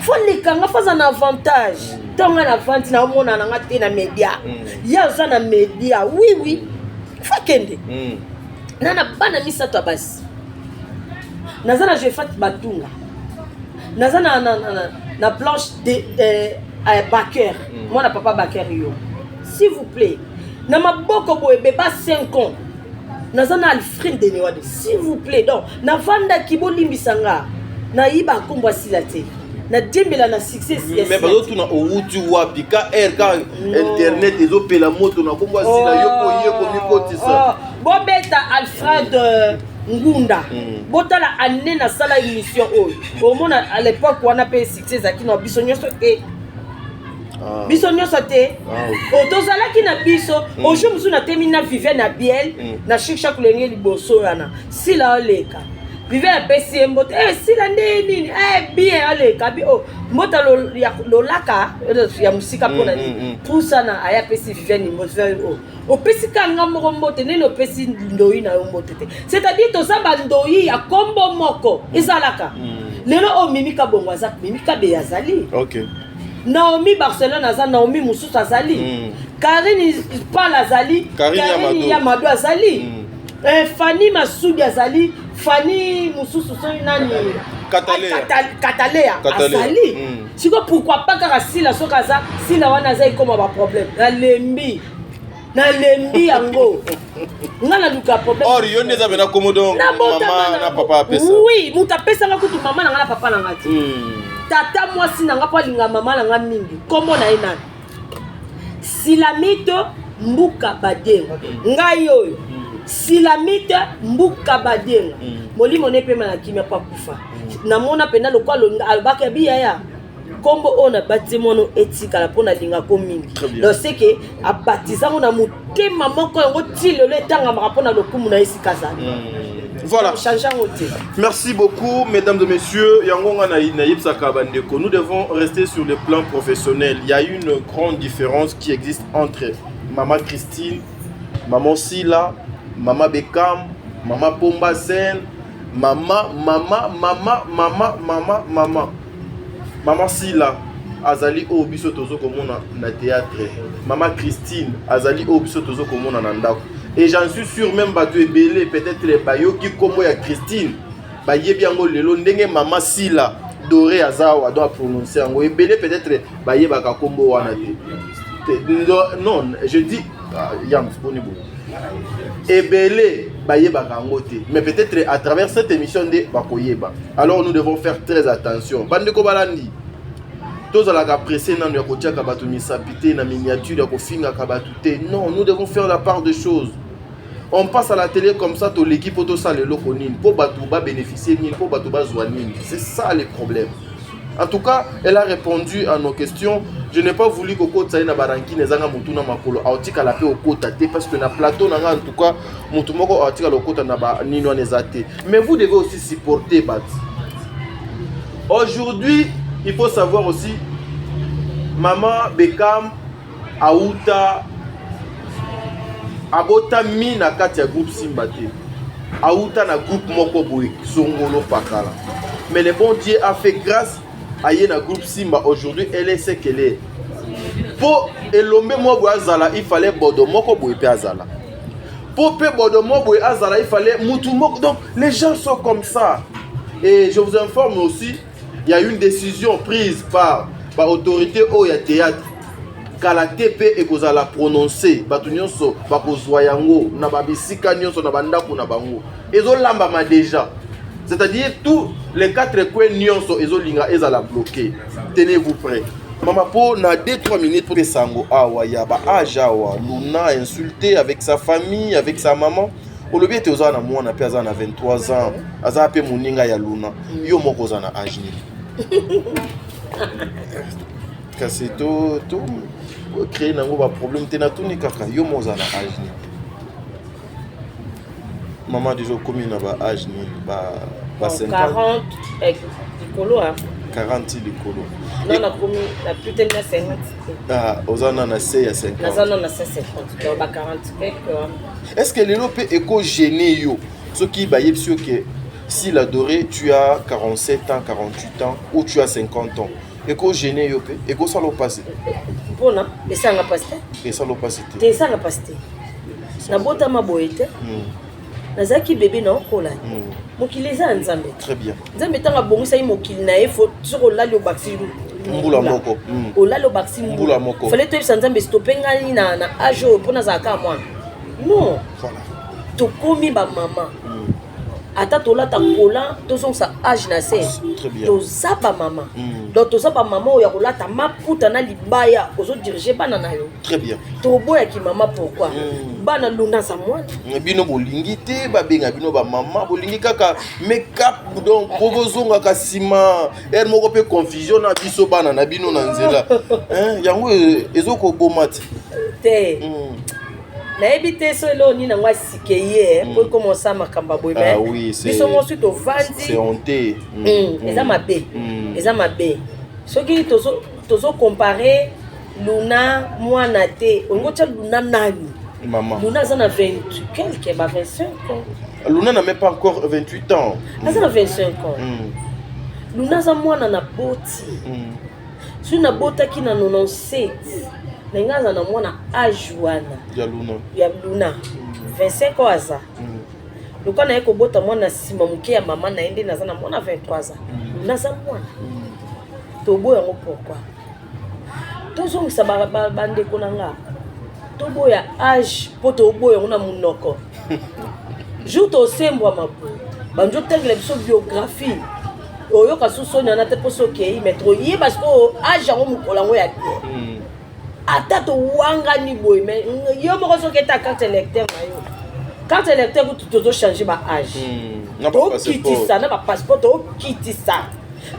faut lekanga, faut aza na avantage. Ntango ngai navandi, naomona na nga te na média, ye aza na média. Oui, oui, faut akende na bana misato ya basi. Naza na Jefat Batunga, naza na Blanche de Baker, mwana papa Baker yo, s'il vous plaît, na maboko boye beba 5 ans. Naza na Alfred Denewade, s'il vous plaît. Donc navandaki, bolimbisa nga, nayiba nkombo asila te, nadiembela na succès. Mais bazotuna owuti wapi ka r ka internet ezopela moto na nkombo asila, yo po ye komikotisa. Bobeta Alfred Ngunda, botala ane nasala émission oyo, omona à l'époque wana mpe succès ezalaki na biso nyonso e biso nyonso te. Tozalaki na biso ojour mosusu, natemi na Viviane na Biel na Chik Chak lenge liboso wana. Sila oleka, Viviane apesi ye mbote. Sila nde nini? Bien, aleka bi mbote lolaka ya mosika mpona nini pusana aya apesi Viviane mbote. Opesi ka nga moko mbote nini? Opesi ndoi na yo mbote te. C'est-à-dire toza bandoi ya kombo moko ezalaka lelo oyo. Mimi Kabongo aza, Mimi Kabeya azali, Naomi Barcelone aza, Naomi mosusu azali, Karine Pal azali, Karine ya Mado azali, Fani Masudi azali, Fani mosusu soki nani, Katalea azali. Sikoyo pourquoi pas kaka Sila? Soki aza Sila wana aza, ekoma baproblème. Nalembi, nalembi yango, nga naluka problème. Or yo nde eza pena komodo mama na papa apesa. Oui, moto apesanga kutu mama na nga na papa na nga te. Tata mwasi na nga mpo alinga mama na nga mingi, nkombo na ye nani? Silamite Mbuka Badenga. Ngai oyo Silamite Mbuka Badenga, molimo ne epema na kimia mpo akufa. Namona mpenza lokwa alobaki abi yaya. Nkombo oyo nabatize mwana etikala mpo nalingako mingi. Donc c'est que abatiza ngo na motema moko yango ti lelo etangamaka mpo na lokumu na ye esika azali. Voilà. Change yango te. Merci beaucoup, mesdames et messieurs. Yango nga na nayebisaka bandeko. Nous devons rester sur le plan professionnel. Il y a une grande différence qui existe entre Maman Christine, Maman Sila, Maman Bekam, Maman Pomba Sen, Maman, Maman, Maman, Maman, Maman, Maman. Maman Sila azali oyo biso tozo komona na théâtre. Maman Christine azali oyo biso tozo komona na ndako. Et j'en suis sûr même bato ebele peut-être bayoki kombo ya Christine bayebi yango lelo ndenge Maman Sila Doré aza awa donc prononcer yango ebele peut-être bayebaka kombo wana te. Non, je dis ah, Yams boni boye. Ebele bayebaka yango te, mais peut-être à travers cette émission nde bakoyeba. Alors nous devons faire très attention. Bandeko balandi, tozalaka pressé nano ya kotiaka bato misapi te na miniature ya kofingaka bato te. Non, nous devons faire la part des choses. On passe à la télé comme ça, toleki po tosala eloko nini, po bato babénéficie nini, po bato bazwa nini. C'est ça le problème. En tout cas, elle a répondu à nos questions. Je n'ai pas voulu kokota ye na barankine ezanga motu na makolo aotikala mpe okota te parce que na plateau na nga en tout cas motu moko aotikala okota na banini wana eza te. Mais vous devez aussi supporter bato. Aujourd'hui, il faut savoir aussi, Maman Bekam auta abotami na kati ya groupe Simba te. Auta na groupe moko boye Songolo Pakala. Mais le bon Dieu a fait grâce aye na groupe Simba. Aujourd'hui, elle est ce qu'elle est. Po elombe moko boye azala, il fallait bodo moko boye pe azala. Po pe bodo moko boye azala, il fallait mutu moko. Donc les gens sont comme ça. Et je vous informe aussi, il y a une décision prise par ba autorité oyo ya théâtre. Kala te pe ekozala prononcé, bato nyonso bakozwa yango na ba bisika nyonso na bandako na bango. Ezolambama déjà. C'est-à-dire tous les quatre coins nyonso ezolinga ezala bloqué. Tenez-vous prêts. Mama po na 2-3 minutes pour sango awa ya ba âge awa Luna insulté avec sa famille, avec sa maman. Olobi ete oza na mwana pe aza na 23 ans, aza pe moninga ya Luna. Yo moko oza na âge nini? Kasi to to créer nango ba problème te, natuni kaka yo moko oza na âge nini? Maman déjà okomi na ba âge nini? Ba ba 50 40 likolo hein. 40 likolo. Non, nakomi na plus na 50. Ah, oza na na se ya 50. Naza na na se 50, donc ba 40 quelque. Est-ce que lelo pe eko gêner yo soki bayebisi yo que si la dorée tu as 47 ans, 48 ans ou tu as 50 ans, eko gêner yo pe, eko sala passer? Mpona esanga pasi te. Esala pasi te. Te esanga pasi te. Nabotama boye te. Nazalaki bébé na okola. Mokili eza ya Nzambe. Très bien. Nzambe ntango abongisaki mokili na ye, soki olali obakisi mbula moko. Olali obakisi mbula moko. Fallait toyebisa Nzambe stoppe ngai na na âge oyo mpo nazala kaka mwana. Non. Voilà. Tokomi ba mama. Ata tolata kola tozongisa âge na se. Très bien. Toza ba mama. Donc toza ba mama oyo ya kolata maputa na libaya ozodirige bana na yo. Très bien. Toboyaki mama pourquoi? Bana Luna za mwana. Bino bolingi te babenga bino ba mama, bolingi kaka make-up donc po bozongaka nsima heure moko pe confusion na biso bana na bino na nzela. Hein, yango ezokoboma te. Te. Nayebi te so eloko nini yango asike ye po ekoma osala makambo ya boye, Ah oui, c'est biso mosusu tovandi. C'est honte. Eza mabe. Eza mabe. Soki tozo comparer Luna mwana te, olingi otia Luna nani? Maman. Luna aza na 20 quelque, ba 25 ans. Luna n'a même pas encore 28 ans. Aza na 25 ans. Luna aza mwana na boti. Soki nabotaki na 97, na nga aza na mwana âge wana. Ya Luna. Ya Luna. 25 ans aza. Lokola naye kobota mwana nsima moke ya mama na ye nde naza na mwana 23 ans. Luna aza mwana. Toboya yango pourquoi? Tozongisa bandeko na nga. Toboya âge po toboya yango na monoko. Jour tosembwa maboye, banzo tangela biso biographie. Oyoka su soni wana te mpo soki okei, mais toyeba sikoyo âge yango mokolo yango ya bien. Ata towangani boye, mais yo moko soki eta carte électeur na yo. Carte électeur kutu tozo changer ba âge. Na ba passeport. Tokitisa na ba passeport, tokitisa.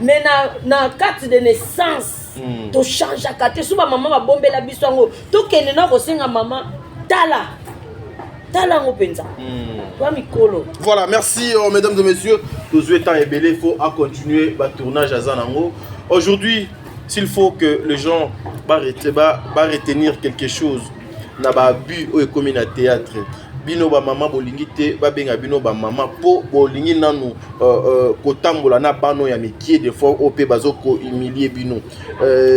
Mais na carte de naissance tochangeaka te. So bamama babombela biso yango, tokende na kosenga mama, tala tala yango mpenza toa mikolo. Voilà, merci mesdames et messieurs. Tozwi temps ebele, il faut à continuer ba tournage aza nango. Aujourd'hui, s'il faut que les gens ba retenir quelque chose na ba but oyo ekomi na théâtre, bino bamama bolingi te babenga bino bamama mpo bolingi nanu kotambola na bano ya mike, des fois oyo mpe bazokohumilie bino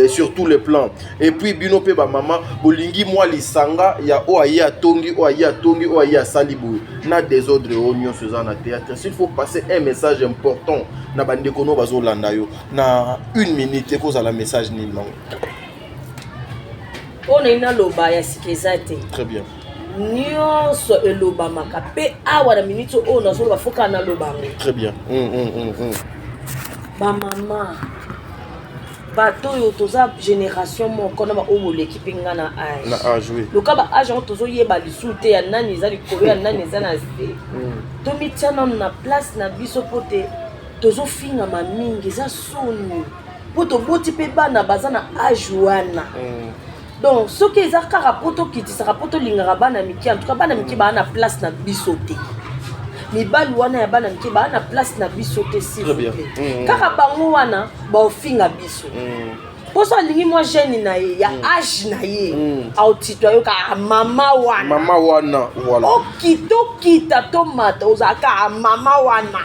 sur tous les plans. Et puis bino mpe bamama bolingi mwa lisanga ya oyo aye atongi, oyo aye atongi, oyo aye asali boye na désordre oyo nyonso eza na théâtre. S'il faut passer un message important na bandeko no bazolanda yo na une minute, ekozala message nini nango? Oyo nayi naloba ya sika eza te. Très bien. Nyonso elobamaka mpe awa na minute oyo nazoloba, faut kaka naloba yango. Très bien. Bamama, bato oyo toza génération moko na baoyo boleki mpe nga na age. Na âge, oui. Loka ba âge yango, tozoyeba lisusu te ya nani eza likolo, ya nani eza na se. Tomitia nanu na place na biso mpo te tozofingama mingi, eza soni mpo toboti mpe bana baza na âge wana. Donc soki eza kaka mpo tokitisaka, mpo tolingaka bana mike, en tout cas bana mike baa na place na biso te. Mibali wana ya bana mike baa na place na biso te, s'il Très vous bien. plaît. Kaka bango wana baofinga biso mposo alingi mwa jeune na ye ya âge na ye, aotitwa yo kaka mama wana. Mama wana, voilà. Okita, okita, tomata, ozalaka mama wana.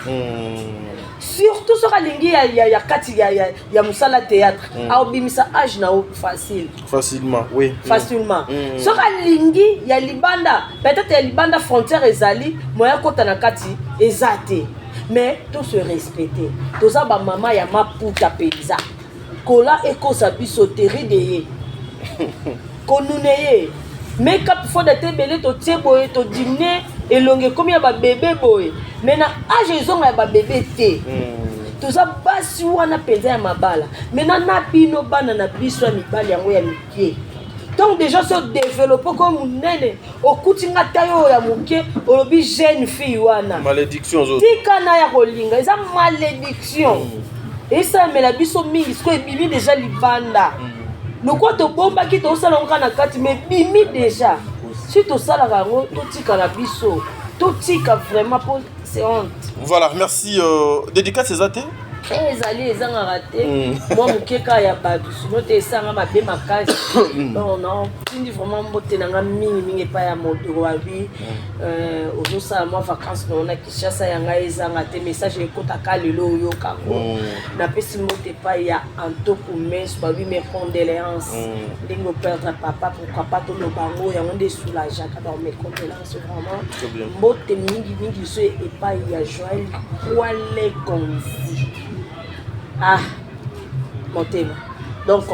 Surtout soki alingi ya kati ya mosala théâtre, aobimisa âge na yo facile. Facilement, oui. Facilement. Soki alingi ya libanda, peut-être ya libanda frontière ezali moya kota na kati eza te. Mais to se respecte, toza bamama ya maputa mpenza. Kola ekosa biso te, ride ye konune ye, makeup fond te ebele totie boye, todimine elongi ekomi ya babebe boye, mais na âge ezonga ya babebe te. Toza basi wana mpenza ya mabala. Maintenant na bino bana na biso ya mibali yango ya mike, donc déjà so développe ko monene, okuti nga tai oyo ya moke, olobi jeune fille wana. Malédiction zo. Tika na ya kolinga, eza malédiction esalamela biso mingi. Sikoyo ebimi déjà libanda, lokola tobombaki, tosala yango kaka na kati, mais ebimi déjà. Si tosalaka yango, totika na biso, totika vraiment mpo c'est honte. Voilà, merci. Dédicace eza te? Ezali, ezangaka te. Mwa moke kaka ya bato, sino te esanga mabe makasi. Donc natindi vraiment mbote na nga mingimingi epai ya Modoro Abi. Ozosala mwa vacance na yo na Kinshasa, ya ngai ezanga te, message ekotaka lelo, oyokango. Napesi mbote epai ya Antoku Mes, babi mes condoléances ndenge operdre papa. Pourquoi pas toloba yango, yango nde esoulageaka. Donc mes condoléances vraiment. Très bien. Mbote mingimingi so epai ya Joel Kwale Konzi, ah motema. Donc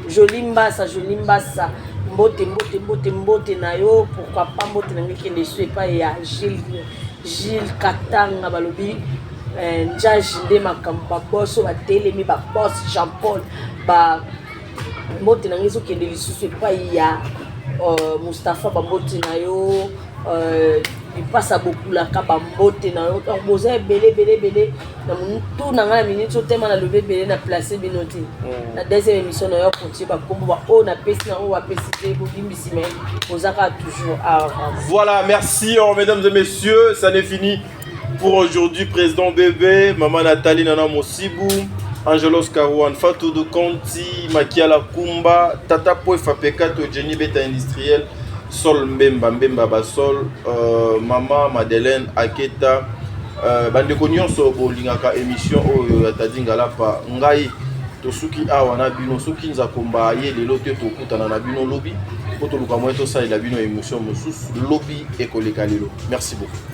joli mbasa, joli mbasa, mbote, mbote, mbote, mbote na yo. Pourquoi pas mbote na ngai ekende so epai ya Gilles, Gilles Katanga, balobi njaji nde makambo, baboso batelemi, babos Jean Paul ba. Mbote na ngai ezokende lisusu epai ya Mustapha, bambote na yo. Lipasa bokulaka, bambote na yo. Donc boza ebele, ebele, ebele na motu na ngai na minute otema, nalobi ebele na place bino te. Na deuxième émission na yo, continue bakombo baoyo napesi na oyo bapesi te, bolimbisi, mais boza kaka toujours awa. Voilà, merci oh, mesdames et messieurs, ça n'est fini pour aujourd'hui. Président Bébé, Maman Nathalie Nana Mosibou, Angelos Karouan, Fatou de Conti, Makiala Kumba, Tata Poefa Pekato, Jenny Beta Industriel, Sol Mbemba, Mbemba Basol, Maman Madeleine Aketa, bandeko nyonso bolingaka émission oyo ya Tadi Ngalapa, ngai tosuki awa na bino. Soki nzakomba ye lelo te, tokutana na bino lobi mpo toluka moye tosalela bino émission mosusu. Lobi ekoleka lelo. Merci beaucoup.